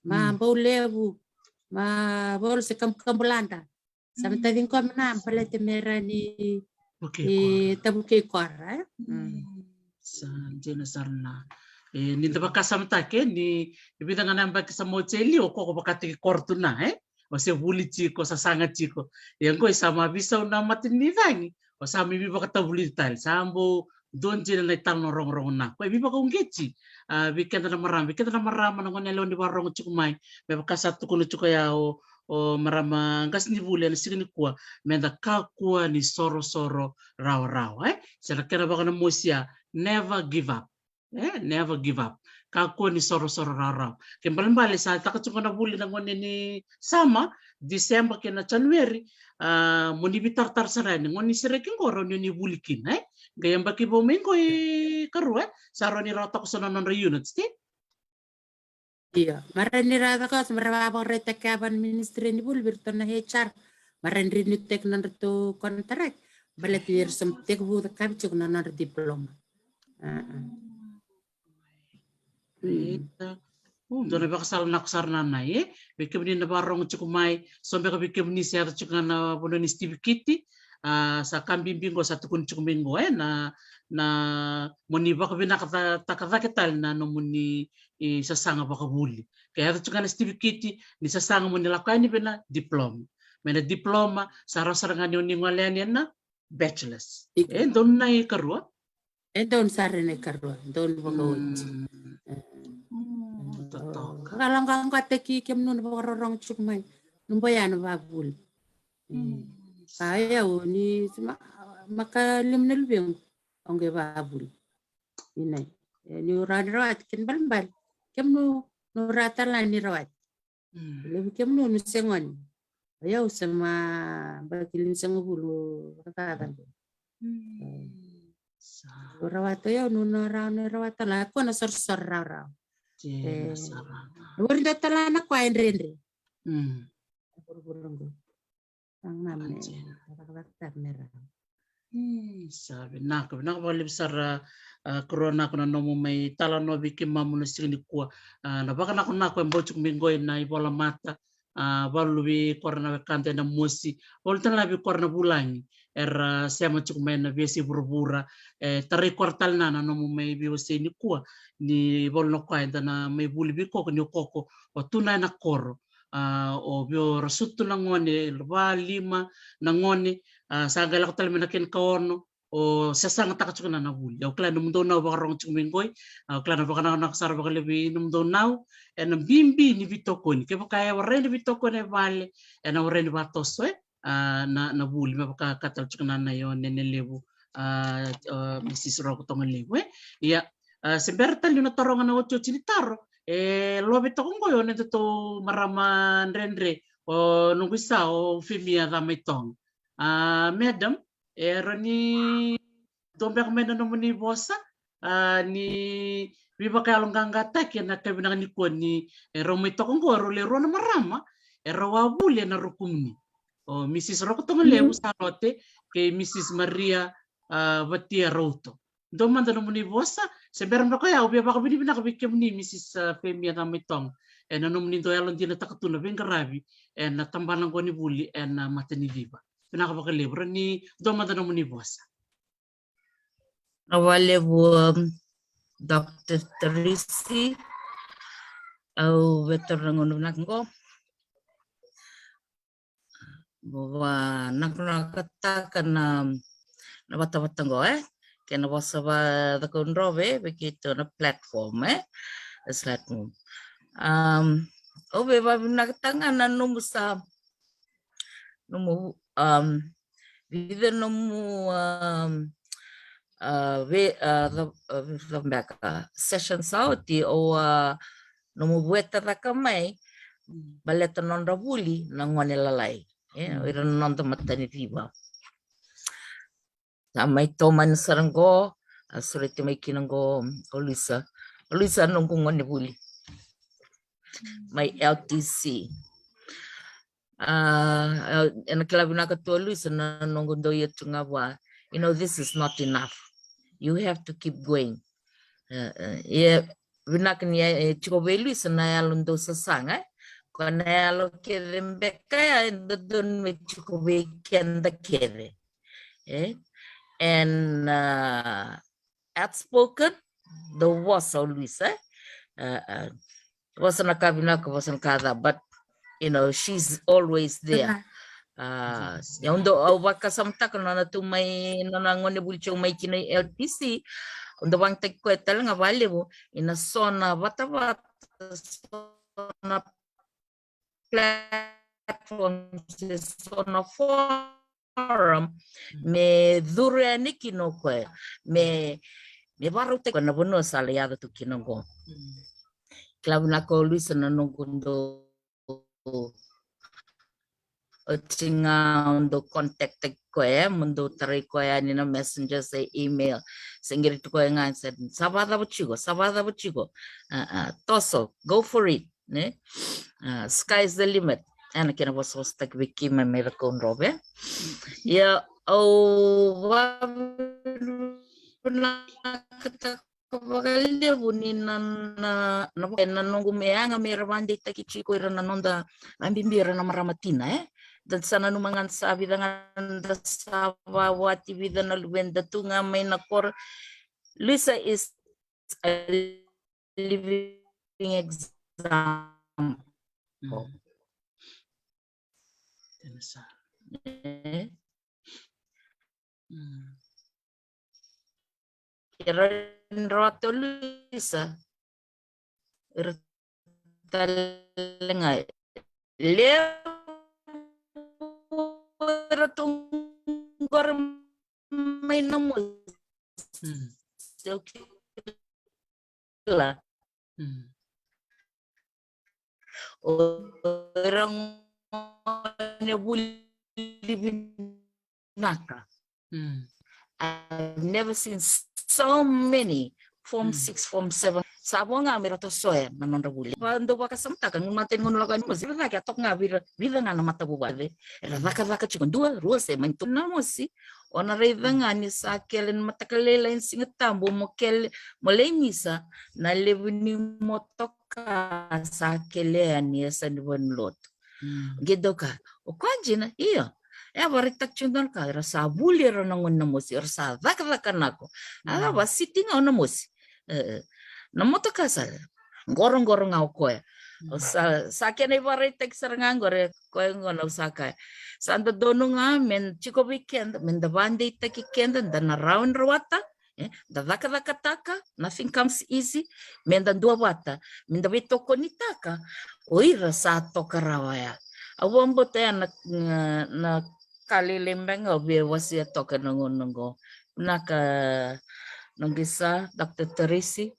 Ma bau levu. Ma volo se kabukabulada. Sa me taci qo na baleta me rawa ni, ni tavukei kora, e? Sa dina sara na. E, ni da vakasamataki ni vica ga na yabaki sa mai oti e liu, o koya ko vakataki koro tu na, e? O se vuli tiko, sasaga tiko. Ia qo sa mai veisau na mata ni cagi, o sa mai veivakatavulici tale. Sa bau dua dina na italanoa rogorogo na. Koya e veivakauqeti, a, vei keda na marama, vei keda na marama na gone yalewa ni vakarorogo tiko mai. Me vaka sa tukuna tiko ya o, o marama qasenivuli ena siga nikua, me da kakua ni sorosoro rawarawa, e? Se na kena vakanamosi ya, never give up. E, never give up. Kakua ni sorosoro rawarawa. Ke balebale sa caka tiko na vuli na gone ni summer, December kei na January, a, mo ni veitaratara sara yani, gone ni sereki qo rawa ni o ni vuli kina, e? Qai yabaki vou mai qo, e karua, e? Sa rawa ni ra toka so na nodra units, ti? Io, me rawa ni ra toka so, me ra vakaraitaki vua na ministry ni vuli vei iratou na HR. Me ra renew-taki na nodratou contract. Baleta ni ra sa tekivu cakavi tiko na nodra diploma. A, a. Io. Dua na vakasala vinaka sara na nai, e? Vei kemuni na vakarorogo tiko mai, so beka vei kemuni se yaco tiko ga na vanua ni sitivikiti, a, sa ka bibi qo sa tukuni tiko mai qo, e? Na, na mo ni vakavinakataka cake tale na nomuni, i, sasaga vakavuli. Ke yaco tiko ga na sitivikiti, ni sasaga mo ni lako yani vei na diploma. Mai na diploma, sa rawa sara ga ni o ni gole yani ena bachelors. E donu na ikarua? E donu sara na ikarua, donu vakaoti. Mm. E. Mm, totoka. Vakaloqaqataki kemuni na vakarorogo tiko mai. Nomu iyau na vakavuli. Mm. A, io, ni ma, makalima na luvequ, au qai vakavuli. Ina, e, niu rawa ni rawati, kena balebale. Kemuni, niu rawa tale ni rawati. Mm. Levu kemuni, niu se gone. O yau sa mai yabaki limasagavulu vakacaca. Mm. E. Sa. Niu rawata o yau, niu na rawa ni rawata la, ko na sorosoro rawarawa. E. Sa. Niu vuri dua tale na koya e dredre. Mm. Vuruvuru qo. Sa vinaka, vinaka vakalevu sara, a, Karua Nako na nomu mai talanoa vei keimami na siga nikua. A, na vakanakonako e bau tiko mai qo ena ivola mata, a, valu vei kora na wekada ena mosi, valu tale ga vei kora na vulagi era sema tiko mai na veiyasai vuravura. E tarai kora tale ga na nomu mai veiwasei nikua, ni valu na koya eda na mai vuli vei koko, ni o koko o tu na ena koro. A, o vei ira sutu na gone, va, lima na gone, a, sa qai lako tale mai na kena ikaono, o sasagataka tiko na, na vuli. Au kila nomudou nau vakarorogo tiko mai qo, au kila na vakanakonako sara vakalevu vei nomudou nau ena bibi ni veitokoni. Kevaka e warai na veitokoni e vale, ena warai ni vatoso, e, a, na, na vuli, me vaka ka tale tiko na, na io nene levu, a, a, Mrs Roko Togolevu, e. Ia, a, se bera tale niu na taroga na otioti ni taro, e, love toka qo o nodatou marama dredre, o noqu isa, o Femia Camaitoga. A, madam, e rawa ni dua beka mai na nomuni vosa, a, ni veivakayaloqaqataki ena yakavi vinaka nikua ni, e, rau mai toka qo, rau le rua na marama e rau a vuli ena rukumuni. O Mrs Roko Togolevu Salote kei Mrs Maria, a, Vatia Rauto. Dua mada nomuni vosa, se bera beka o yau, via vakavinavinaka vei kemuni Mrs, a, Femia Camaitoga ena nomuni dau yalodinataka tu na veiqaravi ena tabana qo ni vuli ena Mataniciva. Vinaka vakalevu. Rawa ni dua mada nomuni vosa. Vinaka vakalevu, um, Doctor Teresi. Au via taura na gauna vinaka qo. Vou vanakonakotaka na, na vatavata qo, e? Kei na vosa vakacakaudrove vei keitou na platform, e? Platform. Um, au via vakavinavinakataka ga na nomu sa, nomu, um, vica nomu, um, a, ve, a, the, a, the beka session sa oti, o a nomu vueta caka mai, baleta nodra vuli na gone lalai. E, o ira na noda mataniciva. Sa mai tomani sara qo, a sureti mai kina qo o Luisa. O Luisa noqu gone vuli mai L T C. A, ena kila vinaka tu o Luisa na noqu dau ia tu ga vua. You know, this is not enough. You have to keep going. E, e, ia vinaka ni e tiko vei Luisa na yalo dau sasaga, e. Ko na yalo kece beka ya e dodonu me tiko vei keda kece. E? And, a, outspoken, dau vosa o Luisa, e. A, a, vosa na ka vinaka, vosa na ka ca, but, you know, she's always there. A, ia au dau, au vakasamataka nona tu mai, nona gone vuli tiko mai kina i L T C, au dau vagataki koya tale ga valevu ina so na vatavata, so na platform, se so na forum, me curu yani kina o koya, me, me varautaki koya na vanua sa lai yaco tu kina qo. Kila vinaka o Luisa na noqu dau, oti ga au dau contact-taki koya, mo dau tarai koya yani na messenger se email, se qiri tu koya ga, se sa vakacava tiko, sa vakacava tiko. A, a, toso, go for it, ne? A, sky's the limit. Ena kena vosavosataki vei keimami mai Cakaudrove. Ia au vavinakataka vakalevu ni na, na, na, na noqu me yaga me ra vadeitaki tiko ira na noda, a, bibi ira na marama tina, e? Da sa nanuma ga sa vica ga da sa vawati vica na luveda tu ga mai na koro. Luisa is a living example. Tena sara. E? Ira ni rawata o Luisa, ira tale ga levu, ira tu qori mai na mosi. Kila. O ira gone vuli vinaka. I've never seen so many form six, form seven. Sa vo ga me ra tosoya na nodra vuli. Va dau vakasamataka, gunu mateni gunu lako yani mosi, cake a toka ga vei ira, vica ga na matavuvale. Era cakacaka tiko dua, rua se mani tu na mosi. O na raica ga ni sa kele na mataka lailai ni Siga Tabu, mo kele, mo lai misa, na levu ni motoka sa kele yani e sa ni vanilotu. Qai dau kaya, o koya dina, io. E a vakaraitaka tiko dua na ka, era sa vuli ira na gone na mosi, era sa cakacaka nako. A cava, siti ga o na mosi. E, e. Na motoka sa qoroqoro ga o koya. Sa, sa kena ivakaraitaki sara ga qori, koya gona au sa kaya. Sa dodonu ga me tiko vei keda, me da vadeitaki keda, da na rawa ni rawata, e, da cakacakataka, nothing comes easy, me da duavata, me da veitokonitaka o ira sa toka rawa ya. Au vakabauta ya na, na, na ka lailai beka ga au via wasea toka na gauna oqo. Vinaka noqu isa, Doctor Teresi.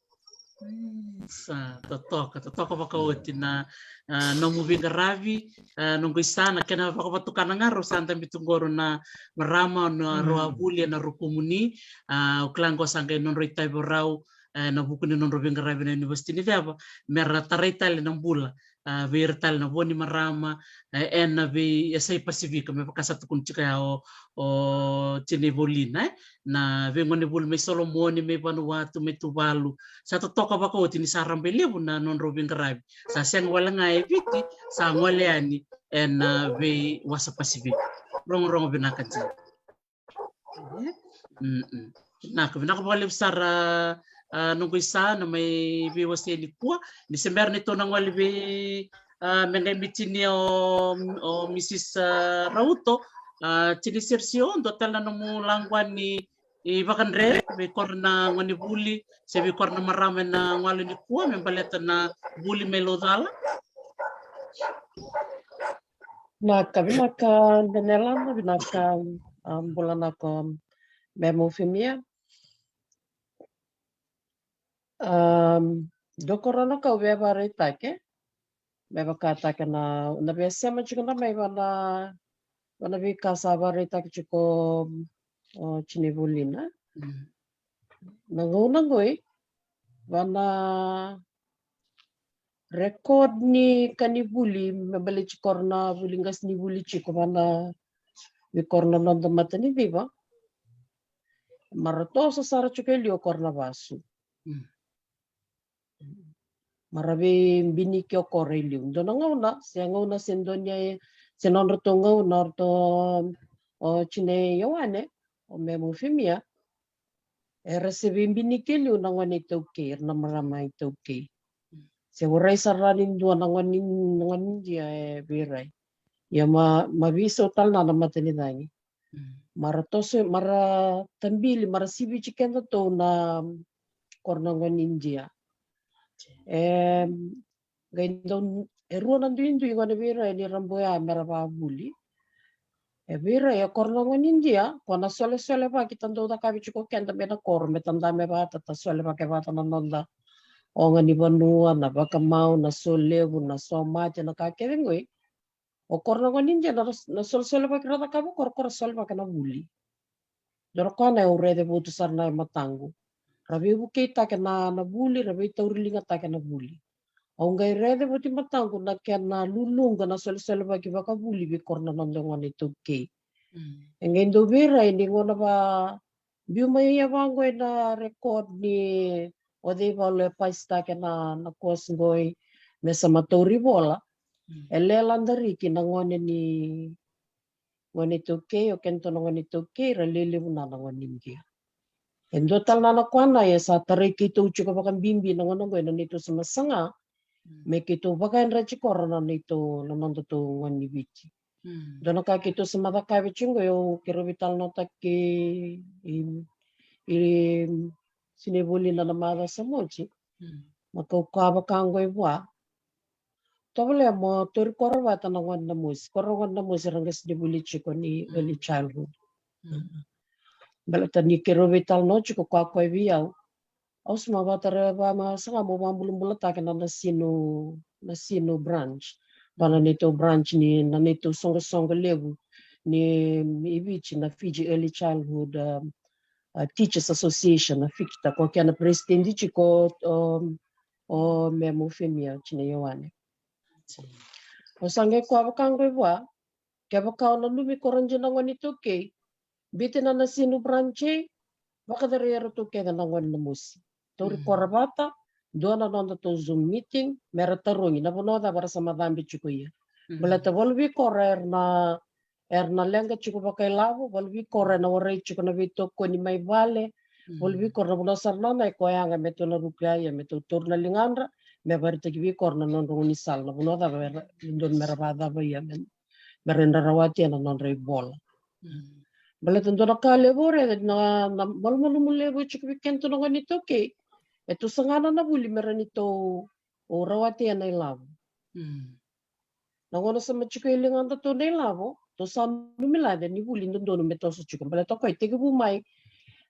Sa totoka, totoka vakaoti na, a, nomu veiqaravi, a, noqu isa, na kena vakavatukana ga rau sa dabe tu qori na marama, na rau a vuli ena rukumuni, a, au kila qo sa qai nodrau itavi rau, e, na vuku ni nodrau veiqaravi na University ni Ceva, me ra tarai tale na bula, a, vei ira tale na vo ni marama, e, ena veiyasai Pasifika, me vaka sa tukuni tiko ya o, o Tinai Volina, e, na veigonevuli mai Solomoni, mai Vanuatu, mai Tuvalu. Sa totoka vakaoti ni sa rabailevu na nodrau veiqaravi. Sa sega wale ga e Viti, sa gole yani ena veiwasa Pasifika. Rogorogo vinaka dina. Vinaka, vinaka vakalevu sara, a, noqu isa na mai veiwasei nikua. Ni se bera ni tou na gole vei, a, me qai mitinia o, o Mrs, a, Rauto, a, Tinai Sergio, dua tale na nomu laqu ni ivakadre vei kora na gonevuli se vei kora na marama ena gauna nikua me baleta na vuli mai Laucala. Vinaka, vinaka Daniela, vinaka, a, bula nako Memu Femia. Um, dua ko rau na ka au via vakaraitaka, me vakataka na, na via sema tiko na mai vana, vana veika sa vakaraitaka tiko o Tini Volina. Mm. Na gauna goi, vana record ni ka ni vuli, me baleti koro na vuli qasi ni vuli tiko vana vei koro na noda mata ni civa. Mara toso sara tiko e liu o koro na vasu. Mm. Mara vei biniki o koro e liu. Dua na gauna, se gauna se dua ni e, se nodratou gauna, o ratou o Tini Ioane, o Memu Femia, era se vei biniki e liu na gone iTaukei, era na marama iTaukei. Se warai sara ni dua na gone, na gone Idia e veirai. Ia ma, ma veisau tale na na mata ni cagi. Mm. Mara toso, mara tabili, mara siviti kedatou na koro na gone Idia. E, qai dau, e rua na duidui gone veirai ni ra buya me ra vavuli. E veirai e koro na gone Idia, ko na solesolevaki ta dau cakavi tiko keda me na koro, me ta da me vata, ta solevaki vata na noda oga ni vanua, na vakamau, na solevu, na somate, na ka kece goi. O koro na gone Idia na, na solesolevaki ra cakava o koro, ko ra solevaki na vuli. Dua na koya na au raica votu sara na mataqu. Ra veivukeitaka na, na vuli, ra veitauriligataka na vuli. Au qai raica votu i mataqu na kena luluqa na solesolevaki vakavuli vei koro na noda gone iTaukei. Mm. E qai dau veirai ni gauna va biu mai ia vaqo ena record ni o cei valu e pasitaka na, na course qoi me sa ma tauri vola. Mm. E lelada riki na gone ni, gone iTaukei, o kedatou na gone iTaukei, ra lelevu na na gone Idia. E dua tale na na koya na e sa tarai keitou tiko vakabibi na gauna qoi na neitou sa ma saga, mm, me keitou vakayadrati koro na neitou, na nodatou gone ni Viti. Mm. Dua na ka keitou sa ma cakavi tiko qoi, au keirau veitalanoataki i, i, i Tini Volina na macawa sa oti. Mm. Ma kau kaya vaka qoi vua. Tovolea mo tauri koro vata na gone na mosi. Koro na gone na mosi ra qasenivuli tiko ni, mm, early childhood. Mm. Baleta ni keirau veitalanoa tiko koya koya vei au. Au sa ma vata ra va ma saga mo vabulabulataka na, na Sinu, na Sinu branch. Vana neitou branch ni, na neitou soqosoqo levu ni, ni Viti na Fiji Early Childhood, um, uh, Teachers Association, na FICTA, ko kena president tiko o, o Memu Femia, Tini Ioane. Au sa qai koya vaka qoi vua, kevaka o nanumi koro dina gone iTaukei, biuta na na Sinu branch, vakacerevi iratou kece na gone na mosi. Tauri, mm, koro vata, dua na nodatou Zoom meeting, me ra tarogi na vanua cava ra sa ma cabe tiko ia. Mm. Baleta valu vei koro era na, era na leqa tiko vakailavo, valu vei koro ena warai tiko na veitokoni mai vale, mm, valu vei koro na vanua sara na na e koya ga me tou na ruku ia, ia me tou tauri na ligadra, me vakaraitaki vei koro na nodra gaunisala, na vanua cava era dodonu me ra vakacava ia, me, me ra rawati ena nodra ivola. Mm. Baleta dua na ka levu au raica na, na malumalumu levu e tiko vei kedatou na gone iTaukei. E tou saga na na vuli me ra ni tou rawati ena ilavo. Mm. Na gauna sa ma tiko e ligadatou na ilavo, tou sa nanumi laca ni vuli dodonu me toso tiko. Baleta o koya e tekivu mai,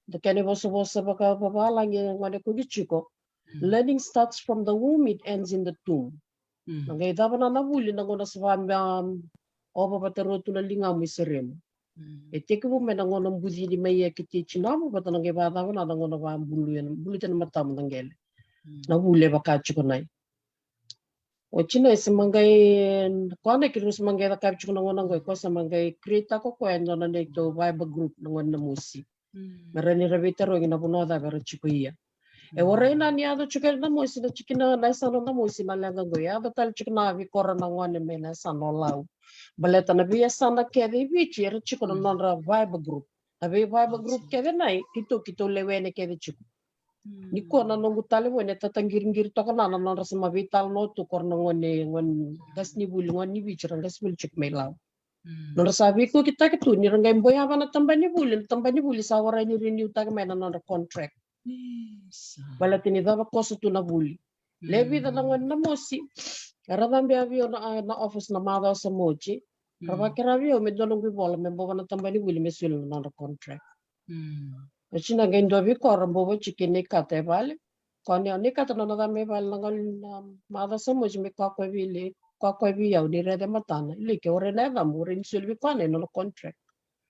da kena ivosavosa vakavavalagi gone koqi tiko. Mm. Learning starts from the womb, it ends in the tomb. Mm. Na qai cava na na vuli na gauna sa va, um, ova vata rua tu na ligamu i seremu. Mm. E tekivu mai na gauna bucini mai ia ki tei tinamu, vata na qai vakacava na, na gauna vabulu ena, buluta na matamu na qele. Mm. Na vuli e vaka tiko nai. O Tini e sa ma qai, koya na keirau sa ma qai cakavi tiko na gauna qoi, koya sa ma qai create-taka o koya e dua na neitou Viber group na gone na mosi. Mm. Me ra ni ra veitarogi na vanua cava era tiko ia. E, mm, warai na ni yaco tiko na mosi, na tikina na yasana na mosi na leqa qoi. Yaco tale tiko na veikoro na gone mai na yasana o Lau. Baleta na veiyasana kece i Viti era tiko na, mm, nodra Viber group. Na vei Viber group, okay, kece nai, keitou, keitou lewena kece tiko. Mm. Nikua na noqu talevoni e tataqiriqiri toka na, na nodra sa ma veitalanoa tu koro na gone, gone qasenivuli, gone ni Viti ra qasenivuli tiko mai Lau. Mm. Nodra sa veikokitaki tu ni ra qai boyava na tabanivuli, na tabanivuli sa warai ni renew-taki mai na nodra contract. Isa. Baleta ni cava, koso tu na vuli. Mm. Le vica na gone na mosi era cabe vei au na, na office na macawa sa oti. Ra, mm, vakera vei au me dua noqu ivola me bova na tabanivuli me soli na nodra contract. Mm. O Tini qai dua vei koro bova tiko kina i kata e vale. Koya ni, ni kata na nona ca mai vale na gauna ni na maca sa mosi me koya koya vei le, koya koya vei au ni rece matana. Ilike, o rai na yacamu, o rai ni soli vei koya na nona contract.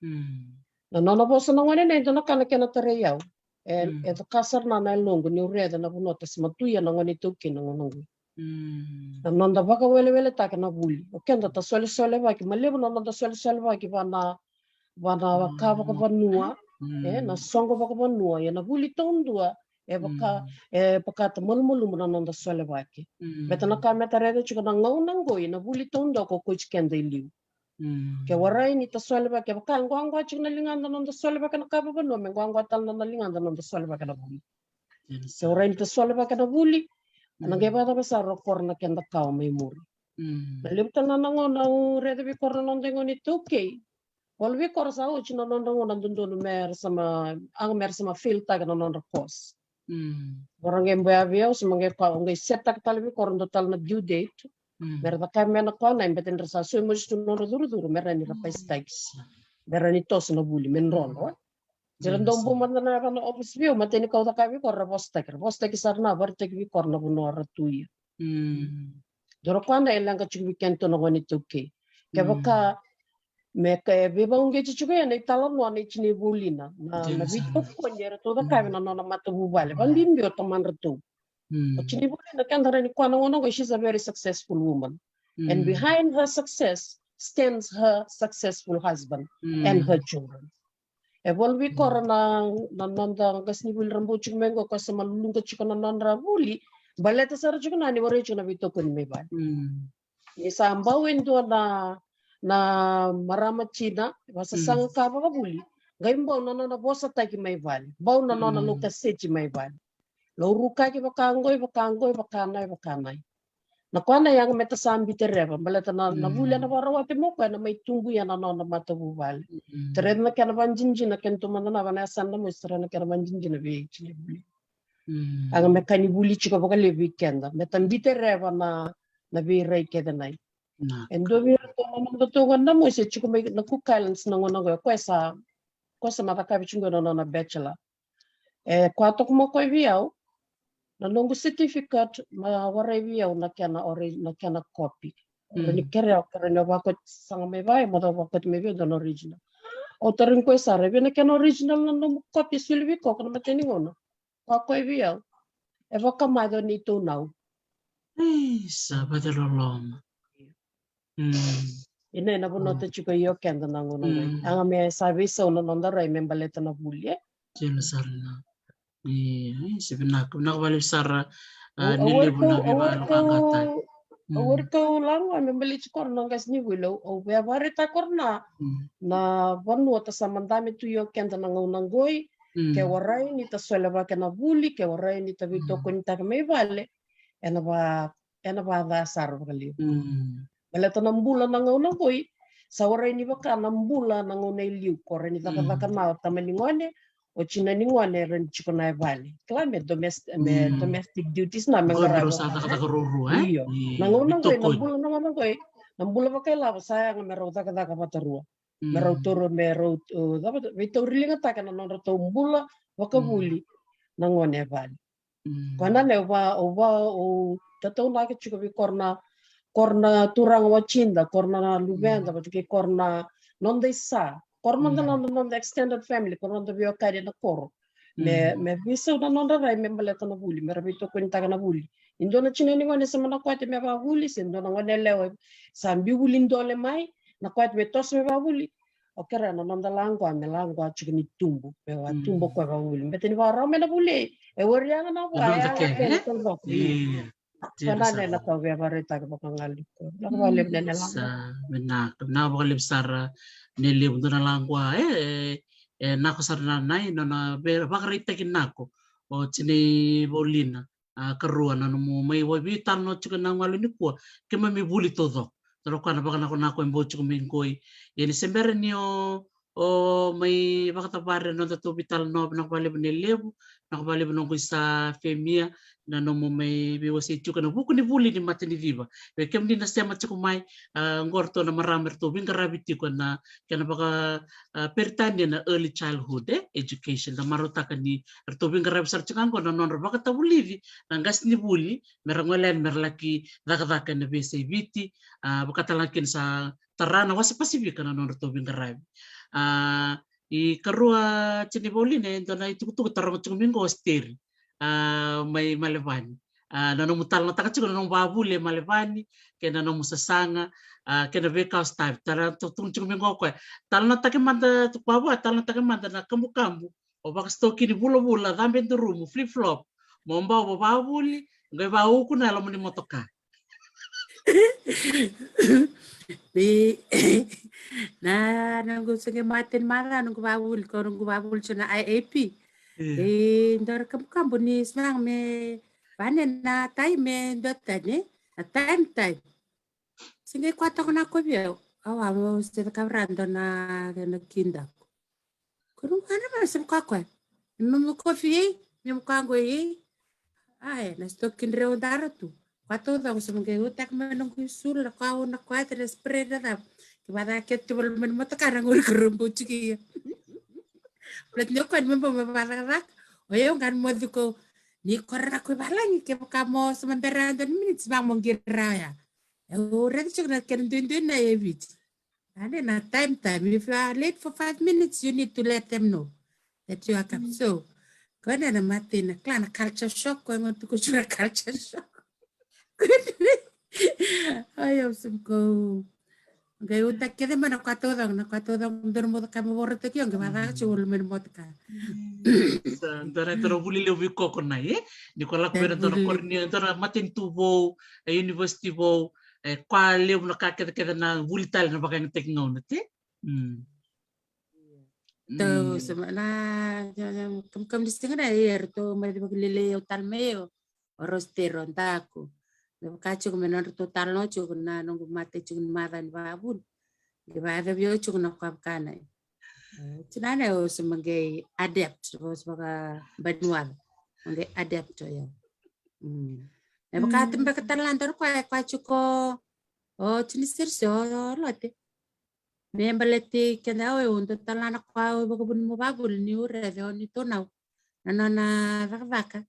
Na nona vosa na gone na e dua na ka na kena tarai au. E, e caka sara na na yaloqu niu rece na vanua ta se matuia na gone iTaukei na gauna oqo. Na noda vakaweleweletaka na vuli. O keda ta solesolevaki, ma levu na noda solesolevaki va na, va na vaka vakavanua, e, na soqo vakavanua, ia na vuli taudua, e vaka, e vaka ta malumalumu na noda solevaki. Me ta na ka me ta rece tiko na gauna oqo, ia na vuli taudua ko koti keda i liu. Ke warai ni ta solevaki, e vaka e qoaqoa tiko na ligada na noda solevaki na ka vakavanua, me qoaqoa tale na noda ligada na noda solevaki na vuli. Ke warai ni ta solevaki na vuli, na qai vakacava sara o kora na keda kawa mai muri. Na levu tale na gauna au rece vei kora na noda gone iTaukei. Walu vei kora sa oti na nodra gauna dodonu me ra sa ma, aga me ra sa ma fail taka na nodra course. Vara qai boya vei au, sa ma qai koya, au qai set taka tale vei kora dua tale na due date. Me ra caka me na koya na, e bete ni ra sa soi mosi tu nodra curucuru, me ra ni ra paisitaki. Me ra ni toso na vuli, me drolo, e. Ni ra dau bau mada na yava na office vei au, mateni kau caka vei kora ra vosataki, ra vosataki sara na, varitaki vei kora na vanua ra tu ia. Dua na koya na e leqa tiko vei kena tu na gone iTaukei. Kevaka me ka e veivauqeti tiko ia na italanoa na itinivulina, na, na veitokoni era tou cakava na nona matavuvale. Vabibi o tamadratou. O tinivulina keda rai ni koya na gauna oqo, she's a very successful woman. And behind her success stands her successful husband and her children. E valu vei kora na, na noda qasenivuli ra bau tiko mai oqo, koya sa maluluqa tiko na nodra vuli. Baleta sara tiko na ni warai tiko na veitokoni mai vale. Ni sa bau e dua na, na marama tina, vasasaga ka vakavuli. Qai bau na nona vosataki mai vale. Bau na nona lou kaseti mai vale. Lou rukaki vaka qoi, vaka qoi, vaka nai, vaka nai. Na koya na yaga me ta sa bitereva, baleta na, na vuli ena vakarawati mo koya na mai tubu ia na nona matavuvale. Tereva na kena vajijina, kena tu mada na vana yasana na mosi, tereva na kena vajijina vei tinivuli. Yaga me ka ni vuli tiko vakalevu vei keda, me ta bitereva na, na veirai kece nai. E dua vei iratou na noda tu gona na mosi, e tiko mai na Cook Islands na gauna oqo, koya sa, koya sa ma cakavi tiko na nona bachelor. E koya toka mo koya vei au, na noqu certificate ma warai vei au na kena ori-, na kena copy. Ora ni kerea, kerea ni vakoti saga mai vei au, mo dau vakoti mai vei au dua na original. Au tarogi koya sara, e vei na kena original na nomu copy e soli vei koya ko na mateni gauna? Koya koya vei au, e vakamaca o neitou nau. Isa, vata loloma. Ina, ina vanua ta tiko io keda na gauna oqo. Yaga me sa veisau na noda rai me baleta na vuli, e? Kena sara na. Io, e, se vinaka, vinaka vakalevu sara, a, ni levu na veivakayaloqaqataki. Au wari kau lagua me baleti kora na qasenivuli, au, au via vakaraitaka kora na, na vanua ta sa mada me tu io keda na gauna oqoi, ke warai ni ta solevaki na vuli, ke warai ni ta veitokonitaka mai vale, ena va ena vaca sara vakalevu. Baleta na bula na gauna oqoi, sa warai ni vaka na bula na gauna e liu, ko rai ni cakacaka na o tama ni gone, o tina ni gone, rai ni tiko na e vale. Kila me domestic, me domestic duties na me qaravi. Sa cakacaka ruarua, e? Io. Na gauna oqoi, na bula na gauna oqoi, na bula vakailavo sa yaga me rau cakacaka vata rua. Me rau toro, me rau, o, cava, veitauriligataka na nodratou bula vakavuli na gone e vale. Koya na levu, au va, au tataunaki tiko vei kora na, kora na turaga watida, kora na luveda, vata kei kora na noda isa, kora mada na noda extended family, kora noda veiwekani na koro. Me, me veisau na nodra rai me baleta na vuli, me ra veitokonitaka na vuli. E dua na tina ni gone sa mana kote me vavuli, se dua na gone lewe sa biu vuli dole mai, na kote me toso me vavuli. O kere na noda laqua, me laqua tiko ni tubu, me va tubu ko e vavuli. Bete ni vakarau me na vuli, e wari yaga na vua, e yaga ke, e? Io. Koya na nena kau via vakaraitaka vakagalili ko. Vinaka vakalevu nene laqua. Sa, vinaka, vinaka vakalevu sara nene levu dua na laqua, e, e, e, nako sara na nai, nona, nona vakaraitaki nako. O tinivulina. A, karua na nomu mai veitalanoa tiko na galu nikua, keimami vuli taucoko. Toro koya na vakanakonako e bau tiko mai qoi. Ia ni se bera ni o, o mai vakatavari na nodatou veitalanoa, vinaka vakalevu nene levu, Vinaka vakalevu noqu isa Femia na nomu mai veiwasei tiko na vuku ni vuli ni mata ni civa. Vei kemuni na sema tiko mai, a, oqo ratou na marama eratou veiqaravi tiko na kena vaka, a, Peritania na early childhood, e, education. Da marautaka ni ratou veiqaravi sara tiko oqo na nodra vakatavulici na qasenivuli me ra gole yani me ra laki cakacaka ena veiyasai Viti, a, vakatalega kina sa tara na wasa Pasifika na nodratou veiqaravi. A, ikarua, Tini Paulina, e dua na itukutuku taroga tiko mai qo o Steri, a, mai Malevani. A, na nomu talanoataka tiko na nomu vavuli e Malevani, kei na nomu sasaga, a, kei na veika o sotavi. Tara tukuna tiko mai qo o koya. Talanoataki mada, tukuna vua, talanoataki mada na kabukabu o vakasitoki ni vulavula, cabe durumu, flip flop. Mo bau vavuli, qai vaukuna e loma ni motoka. Ni na noqu sege mate ni maca, noqu vavuli, ko noqu vavuli so na I A P. E dua ra kabukabu ni smaga me vane na tai me dua tani, na time time. Sege kua toka na kovi au. Au a mo se cakava ra dua na kena kidaku. Ko noqu ana ma se mo kakua. Me mo kofi ei, me mo kakua ei. Ai, na stoki dreu dara tu. Kua taucoko se mo qai utaka mai noqu isulu na kua au na kua te na spray na cava. Ke vacakete tu vale mai na motoka na qori ko robo tiki ia. Plat ni o kua ni me bau me vacakacaka. O yau qai moci ko ni kora na kua valagi ke vaka mo se mo bera dua ni minutes vaka mo qira ya. E o raica tiko na kena duidui na e Viti. Ane na time time. If you are late for five minutes, you need to let them know that you are coming. So, ko na na mate na kila na culture shock, ko e gona tiko tiko na culture shock. Ai, au se ko. Qai uta kece mai na kua taucoko, na kua taucoko, dua na motoka me vorotaki au, qai vacaka tiko vale mai na motoka. Sa dua na, dua na vuli levu i koko na, e? Ni ko lako vei na dua na kori ni, dua na matanitu vou, e university vou, e kua levu na ka kecekece na vuli tale na vakayagataki gauna, te? Mm. Tou, mm, sema na, na, na, kam, kam ni siga na, e, eratou mai vakalelei au tale mai au, o Rostero, o daku. Me vaka tiko me nodratou talanoa tiko na noqu mate tiko ni maca ni vavuli. Qai vayacovi au tiko na kua vaka na. E, tinana au se mo qai adapt, au se vakabanuaca. Mo qai adapt o yau. Mm. E vaka, mm, tu beka tale na dua na kua, e kua tiko, o Tini Sirisi, o, o Lote. Me baleti keda au, e udo tale na kua au vakavuna mo vavuli ni ure, e o ni tonau. Na nona cakacaka.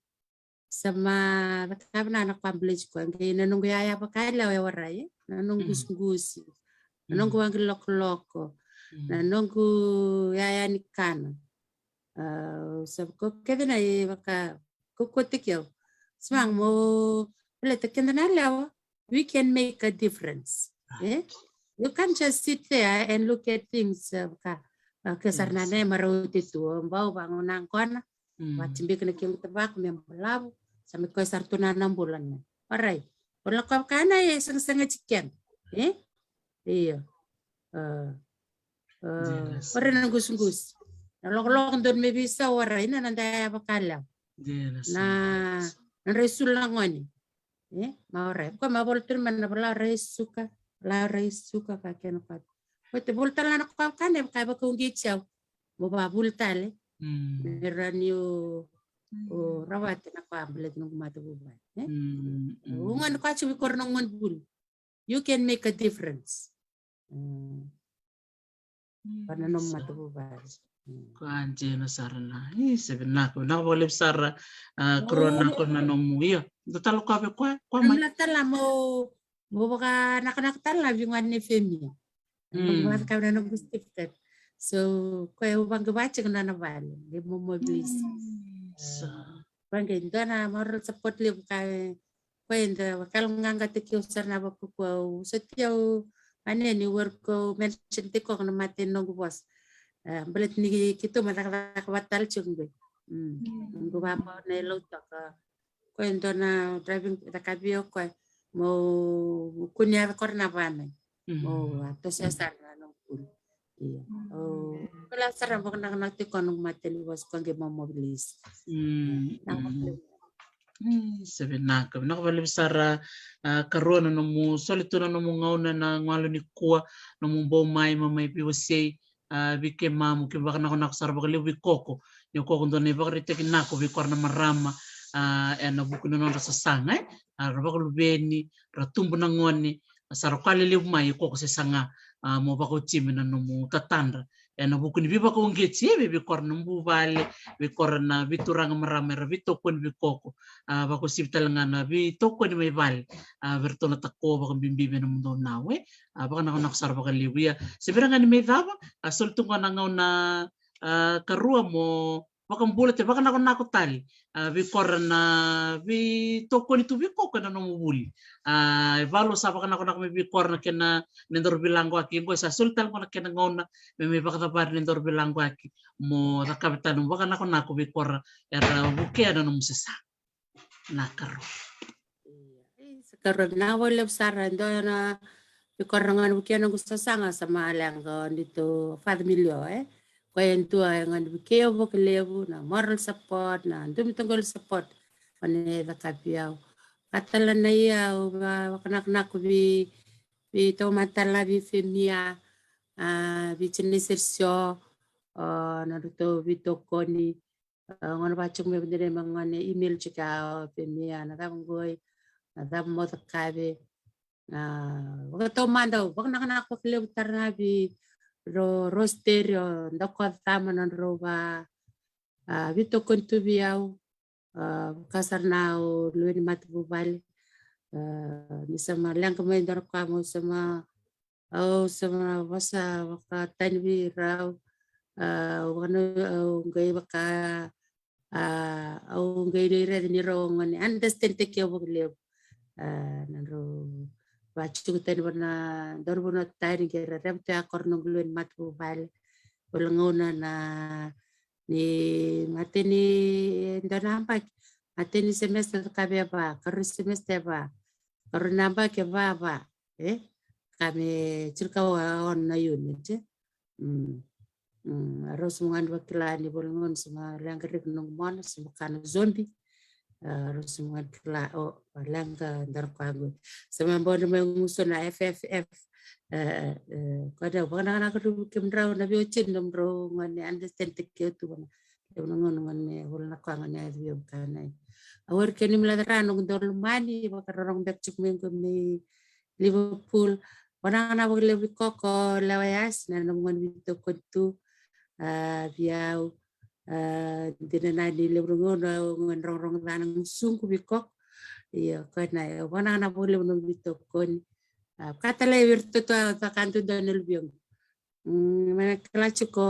Sa ma cakava na kua baleti koya. Qai na noqu yaya vakalewa e warai, e? Na noqu, mm, gusugusi. Na, mm, noqu waqi lokoloko. Mm. Na noqu yaya ni kana. A, sa ko kece na e vaka, ko ko tiki au. Smaga mo, baleta keda na lewa, we can make a difference. Eh? You can't just sit there and look at things, uh, ka, uh, ke sara na, yes, ne marau te tu, bau vagona gona. Mm. Vati bika na kemu tabako me balavu, sa me koe sara tu na na bula ne. Alright. Bula ko ka na e sanga sanga tiken. Eh? Io. Uh, uh, yes. Ora na gusugusu. Na lokoloko donu me visa ora ina na daya vakalewa. Yes. Na, na rai sula goni. E, ma o rai. Ko ma vola turi mana vola rai suka, la rai suka ka kena kua. Ko te vola tala na kua ka ne ka vaka ungi tiau. Mo va vola tale. Mm. Me rani o, o rawate na kua bele tino mata vuvai. E? Mm, mm. O ngani kua tivi koro na ngani vuli. You can make a difference. Mm. Vana nomu matavuvale. Koya dina sara na. I, se vinaka, vinaka vakalevu sara, a, Corona, ko na nomu, io. Da tala koya vei koya, koya mai. Namla tala mo, mo vakanakanaka tala na veigauna ni femia. Mo vakacakava na nomu certificate. So, koya au vaqivacika na na vale. Qai mo mobilise. Sa. Koya qai dua na moral support levu ka, koya eda vakalougatataki au sara na vakaukaua au soti au, ane ni were ko mention tiko na mate noqu vosa. E, baleta ni keitou ma cakacaka vata tale tiko qo. Mm. Noqu vabau na ilou toka. Koya dua na driving cakavi au koya. Mo kuni yaco kora na vana. Mm. Mo a toso sara na noqu kuni. Io. O, koya sara vakanakanaka tiko noqu mate ni vosa ko qai mo mobilise. Mm, mm. E, sa vinaka, vinaka vakalevu sara, a, Karua na nomu soli tu na nomu gauna na galu ni kua, nomu bau mai, ma mai veiwasei, a, vei keimamu, keimami vakanakonako sara vakalevu vei Koko. Ni o Koko dua na ivakaraitaki vinaka vei kora na marama, a, ena vuku ni nodra sasaga, e? A, ra vakaluveni, ra tubu na gone, sa ra koya lelevu mai, Koko, se saga, a, mo vakaoti me na nomu tatadra ena vuku ni veivakauqeti, e, vei, vei kora na vuvale, vei kora na veituraga marama era veitokoni vei Koko. A, vakauasivi tale ga na veitokoni mai vale, a, vei iratou na tako vakabibi vei na mudou nau, e? A, vakanakonako sara vakalevu. Ia, se bera ga ni mai cava, a, soli tu ga na gauna, a, karua mo vakabula, te vakanakonako tale, a, vei kora na veitokoni tu vei Koko ena nomu vuli. A, e valu sa vakanakonako mai vei kora na kena, na daru veilagoaki, qo sa soli tale qo na kena gauna me mai vakacavari na daru veilagoaki mo cakava tale na vakanakonako vei kora era vukea na nomu sasaga. Na karua. Ia, e, sa karua, vinaka vakalevu sara. E dua na, vei kora na gone vukea noqu sasaga, sa ma leqa o neitou Father Milio, e? Koya e dua e gone vukei au vakalevu, na moral support, na dumi taqoli support. Gone e cakavi au. Ka tale na ia au va-, vakanakonako vei, vei taumada tale ga vei Femia, a, vei Jenny Sergio, a, na nodratou veitokoni. A, gona vaka tiko mai vei dina me gone email tiko, a, Femia, na cava qoi, na cava mo cakava. A, vakataumada, vakanakonako vakalevu tale ga vei ro-, Rositeri, o Daukocama, na nodrau va, a, veitokoni tu vei au. A, vaka sara na o luve ni matavuvale. A, ni sa ma leqa mai dua na ka, au sa ma, au sa ma vosa vakatani vei rau. A, au vaka na, au qai vaka, a, au qai lai raica ni rau gone understand-taki au vakalevu. A, na rau vakatikotani vua na dau vanua tani, qai ra raica tu ya kora noqu luve ni matavuvale. Vula gauna na ni mate ni dua na yabaki, mate ni semester cakava e va, karua semester e va, karua na yabaki e va, va, e? Ka me tiko e ono na unit, e? Mm. Mm, a rau sa ma gone vakila ni vula gauna sa ma leqa reki na noqu mona, sa ma kana zobi. A, rau sa ma gone kila, o, leqa dara koya qo. Sa ma bau mai gusu na F F F. E, e, e, koya na vakanakonako tu vei kemudrau na veiwatini, nomudrau gone understand-taki au tu vua na levu na gauna gone vula na koya gone yaco vei au vaka na. Au were kena imatai ni ra noqu dau lomani, vakarorogo beka tiko mai qo mai Liverpool. Vakanakonako vakalevu vei Koko Lewayasi, na nomu gone veitokoni tu, a, vei au. A, dina na ni levu na gauna au gone rogorogo ca na gusuqu vei Koko. Io, koya na, au vakanakonako vakalevu na nomu veitokoni. A, ka tale vei iratou tu a caka duadua na luvequ. Mm, mai na kila tiko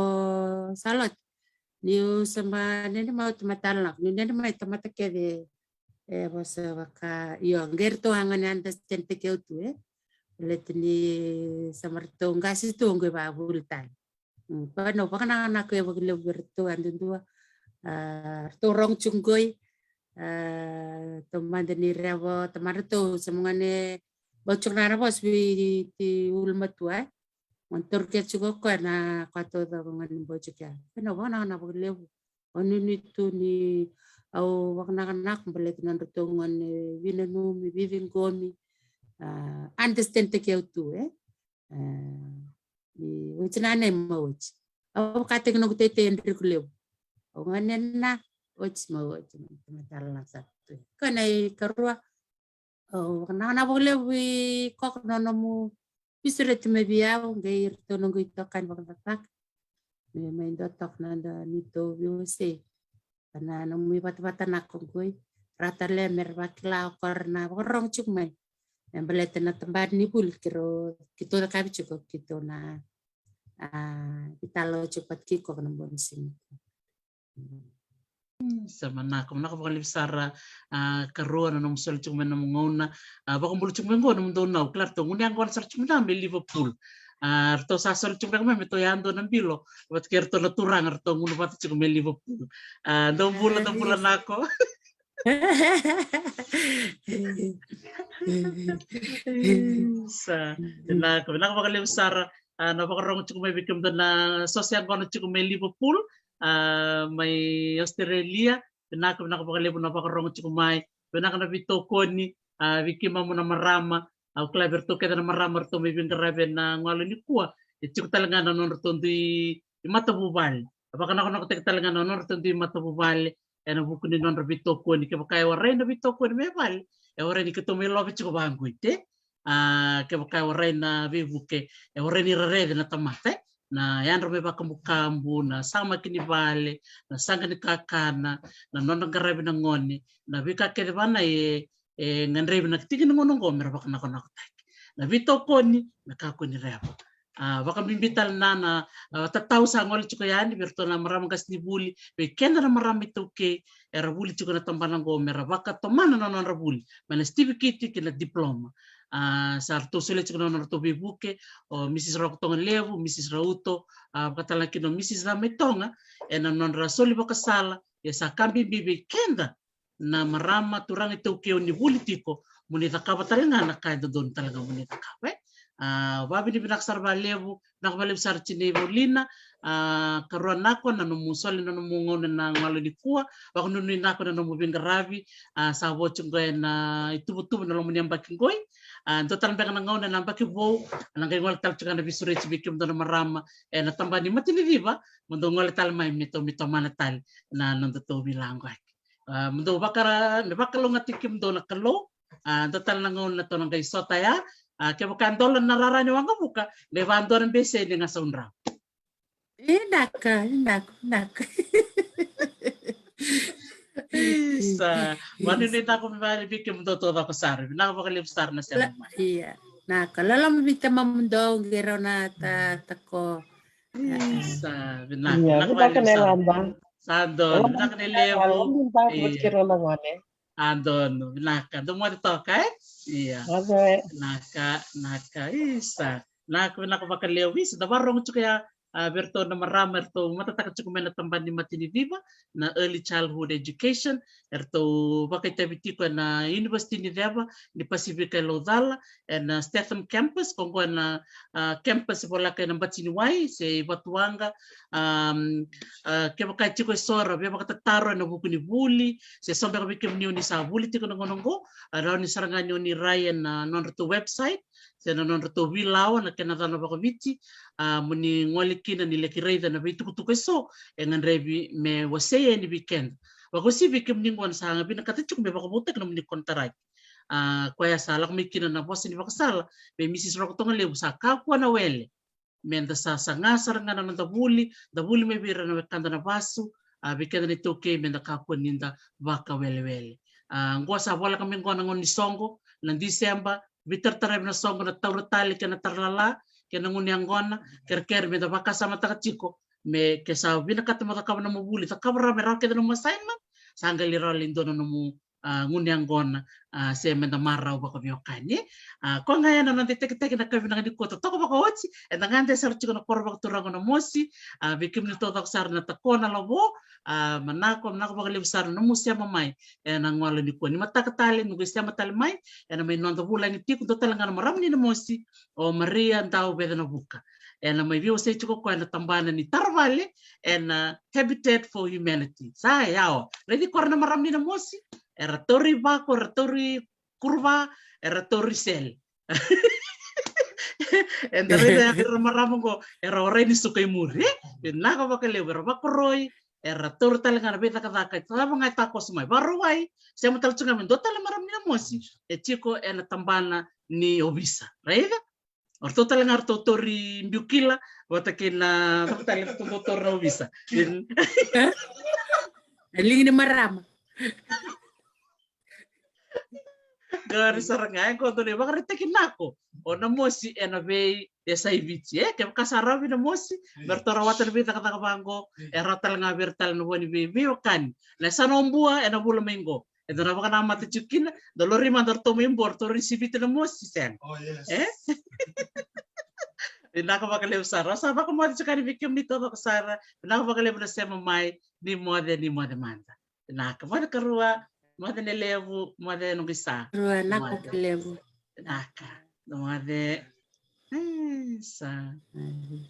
Salote. Niu sa ma nani mai, au tamata lako. Niu nani mai, tamata kece e vosa vaka, io, qai ratou a gone understand-taki au tu, e? Baleta ni sa ma ratou qase tu qo i vakavuli tale. Mm, koya na vakanakonako e vakalevu vei ratou yadudua. A, ratou rogo tiko qoi. A, taumada ni Rewa, tamadratou sa ma gone bau tiko na vosa vei ti ulumatua, e? Gone tauri kece tiko o koya na koya taucoko gone bau tiko ya. Koya na vakanakonako vakalevu. Au nuinui tu ni au vakanakonako baleta na nodratou gone veinanumi, veiviqomi, a, understand-taki au tu, e? A, ni oti na nei ma oti. Au vakataki noqu teitei e driko levu. Au gone na oti ma oti. Tamata lako sa tu. Koya na ikarua. Au vakanakonako vakalevu vei Koko na nomu veisureti mai vei au, qai iratou noqu itokani vakacakacaka. Me mai dua toka na dua neitou veiwasei. Ka na nomu ivatavata na ko qoi. Ra tale me ra vakila o koya ra na vakarorogo tiko mai. E baleta na tabana ni vuli keirau, keitou cakavi tiko, keitou na, a, keitou talo tiko vata kei Koko na bogi ni siga. Mm, sa manako, manako vakalevu sara, a, karua na nomu soli tiko mai na nomu gauna, a, vakabula tiko mai qo na nomudou nau, kila ratou gunu yaqona sara tiko mai na mai Liverpool. A, ratou sa soli tiko mai me tou yadua na bilo vata kei ratou na turaga, ratou gunu vata tiko mai Liverpool. A, dou bula, dou bula nako. Sa, vinaka, vinaka vakalevu sara, a, na vakarogo tiko mai vei kemudou na so se yaqona tiko mai Liverpool, a, mai Australia. Vinaka, vinaka vakalevu na vakarogo tiko mai. Vinaka na veitokoni, a, vei keimamu na marama. Au kila vei ratou kece na marama ratou mai veiqaravi ena gauna nikua. E tiko tale ga na nodratou dui matavuvale. E vakanakonakotaki tale ga na nodratou dui matavuvale ena vuku ni nodra veitokoni. Kevaka e warai na veitokoni mai vale, e warai ni keitou mai love tiko vaqo, e? A, kevaka e warai na veivuke, e warai ni ra raica na tamata, e? Na yadra mai vakabukabu, na samaki ni vale, na saqa ni kakana, na nodra qaravi na gone, na veika kece vana e, e gadrevi na tiki ni gauna oqo me ra vakanakonakotaki. Na veitokoni me kakua ni reva. A, vakabibi tale na, na, a, tatau sa gole tiko yani vei iratou na marama qasenivuli, vei keda na marama iTaukei era vuli tiko na tabana oqo, me ra vakatomana na nodra vuli mai na sitivikiti ki na diploma. A, sa ratou solia tiko na nodratou veivuke o Mrs Roko Togalevu, Mrs Rauto, a, vakatalega kina o Mrs Camaitoga, ena nodra soli vakasala. Ia sa ka bibi vei keda na marama, turaga iTaukei, o ni vuli tiko, mo ni cakava tale ga na ka e dodonu tale ga mo ni cakava, e? A, vavinavinaka sara valevu, vinaka valevu sara Tinei Vaulina. A, karua nako na nomu soli na nomu gauna na galu nikua, vakanuinui nako na nomu veiqaravi. A, sa vo tiko qo ena ituvatuva na loma ni yabaki qoi. A, dua tale beka na gauna na yabaki vou, na qai gole tale tiko na veisureti vei kemudou na marama ena tabana ni Mataniciva, mo dou gole tale mai me tou, me tomana tale na nodatou veilaqaki. A, mo dou vakara, me vakalougatataki kemudou na Kalou. A, dua tale na gauna tou na qai sota ya. A, kevaka e dola na rara ni waqavuka, qai vadua na beseni ga sau drau. E, naka, naka, naka. Isa, vakanuinui naka me vale vei kemudou taucoko sara. Vinaka vakalevu sara na sema mai. Ia, naka. Loloma vei tamamudou qai rau na ta, tako. Isa, vinaka. Ia, vinaka vakalevu sara. Sa donu, vinaka ni levu. Ia. A, donu, vinaka. Dou moce toka, e? Ia. Vinaka, vinaka, isa. Vinaka, vinaka vakalevu, isa. Da vakarorogo tiko ya, a, vei iratou na marama eratou matataka tiko mai na tabana ni Mataniciva, na early childhood education, eratou vakaitavi tiko ena University ni Ceva ni Pasifika e Laucala, ena Statham campus, ko qo na, a, campus voleka ena Batiniwai se i Vatuwaqa. A, kevaka e tiko eso era via vakatataro ena vuku ni vuli, se so beka vei kemuni o ni sa vuli tiko na gauna oqo, a, rawa ni sara ga ni o ni rai ena nodratou website se na nodratou veilawa na kena yacana vakaviti. A, mo ni gole kina ni laki raica na veitukutuku eso e gadrevi me wasei yani vei keda. Vakauasivi vei kemuni qo na sa vinakata tiko me vakavoutaki nomuni konitaraki. A, koya sa lako mai kina na vosa ni vakasala vei Mrs Roko Togalevu, sa kakua na wele. Meda sa saga sara ga na noda vuli, da vuli mai vei ira na wekada na vasu, a, vei keda na iTaukei, meda kakua ni da vakawelewele. A, qo sa voleka mai qo na gauna ni soqo, na December, veitarataravi na soqo, na taura tale kei na taralala kei na gunu yaqona. Kerekere meda vakasamataka tiko, me ke sa vinakata mo cakava nomu vuli, cakava rawa me rawa kece nomu assignment, sa qai lai rawa lai dua na nomu, a, gunu yaqona, a, se meda marau vakaveiwekani. A, koya ga ya na noda itakitaki ena yakavi vinaka nikua. Totoka vakaoti, eda gade sara tiko na koro vakaturaga o Namosi. A, vei kemuni taucoko sara na Takona Lavo, a, manako, manako vakalevu sara na nomu sema mai ena gauna nikua. Ni mataka tale, ni qai sema tale mai ena mai noda vulagi tiko, dua tale ga na marama ni Namosi, o Maria Dauvecenavuka. Ena mai veiwasei tiko o koya ena tabana ni taravale ena Habitat for Humanity. Sa yawa. Raici koya na marama ni Namosi, era tauri vako, era tauri kuruva, era tauri sele. Eda raica ya ira marama qo, era warai ni suka i muri, e? Vinaka vakalevu, era vakoroi, era taura tale ga na veicakacaka, e cava ga e takoso mai. Vakarauwai, sema tale tu ga me dua tale marama ni Namosi e tiko ena tabana ni ovisa. Raica? O ratou tale ga ratou tauri biu kila vata kei na cava tale ratou dau tauri na ovisa. E? Na ligi ni marama. Qori sara ga, e, qo dou na ivakaraitaki nako o Namosi ena veiyasai Viti, e? Kevaka sa rawa vei Namosi me ratou rawata na veicakacaka vaqo, e rawa tale ga vei ira tale na vua ni vei, veiwekani. Na yasana o Bua ena vula mai qo. Eda na vakanamata tiko kina, da lori mada ratou mai Bua, ratou rai sivita Namosi, sega? Oh, yes. E? Vinaka vakalevu sara. Au sa vakamoce tiko yani vei kemuni taucoko sara. Vinaka vakalevu na sema mai, ni moce, ni moce mada. Vinaka, moce karua, moce na levu, moce na qisa. Karua, vinaka vakalevu. Vinaka, moce. E, sa. Mm.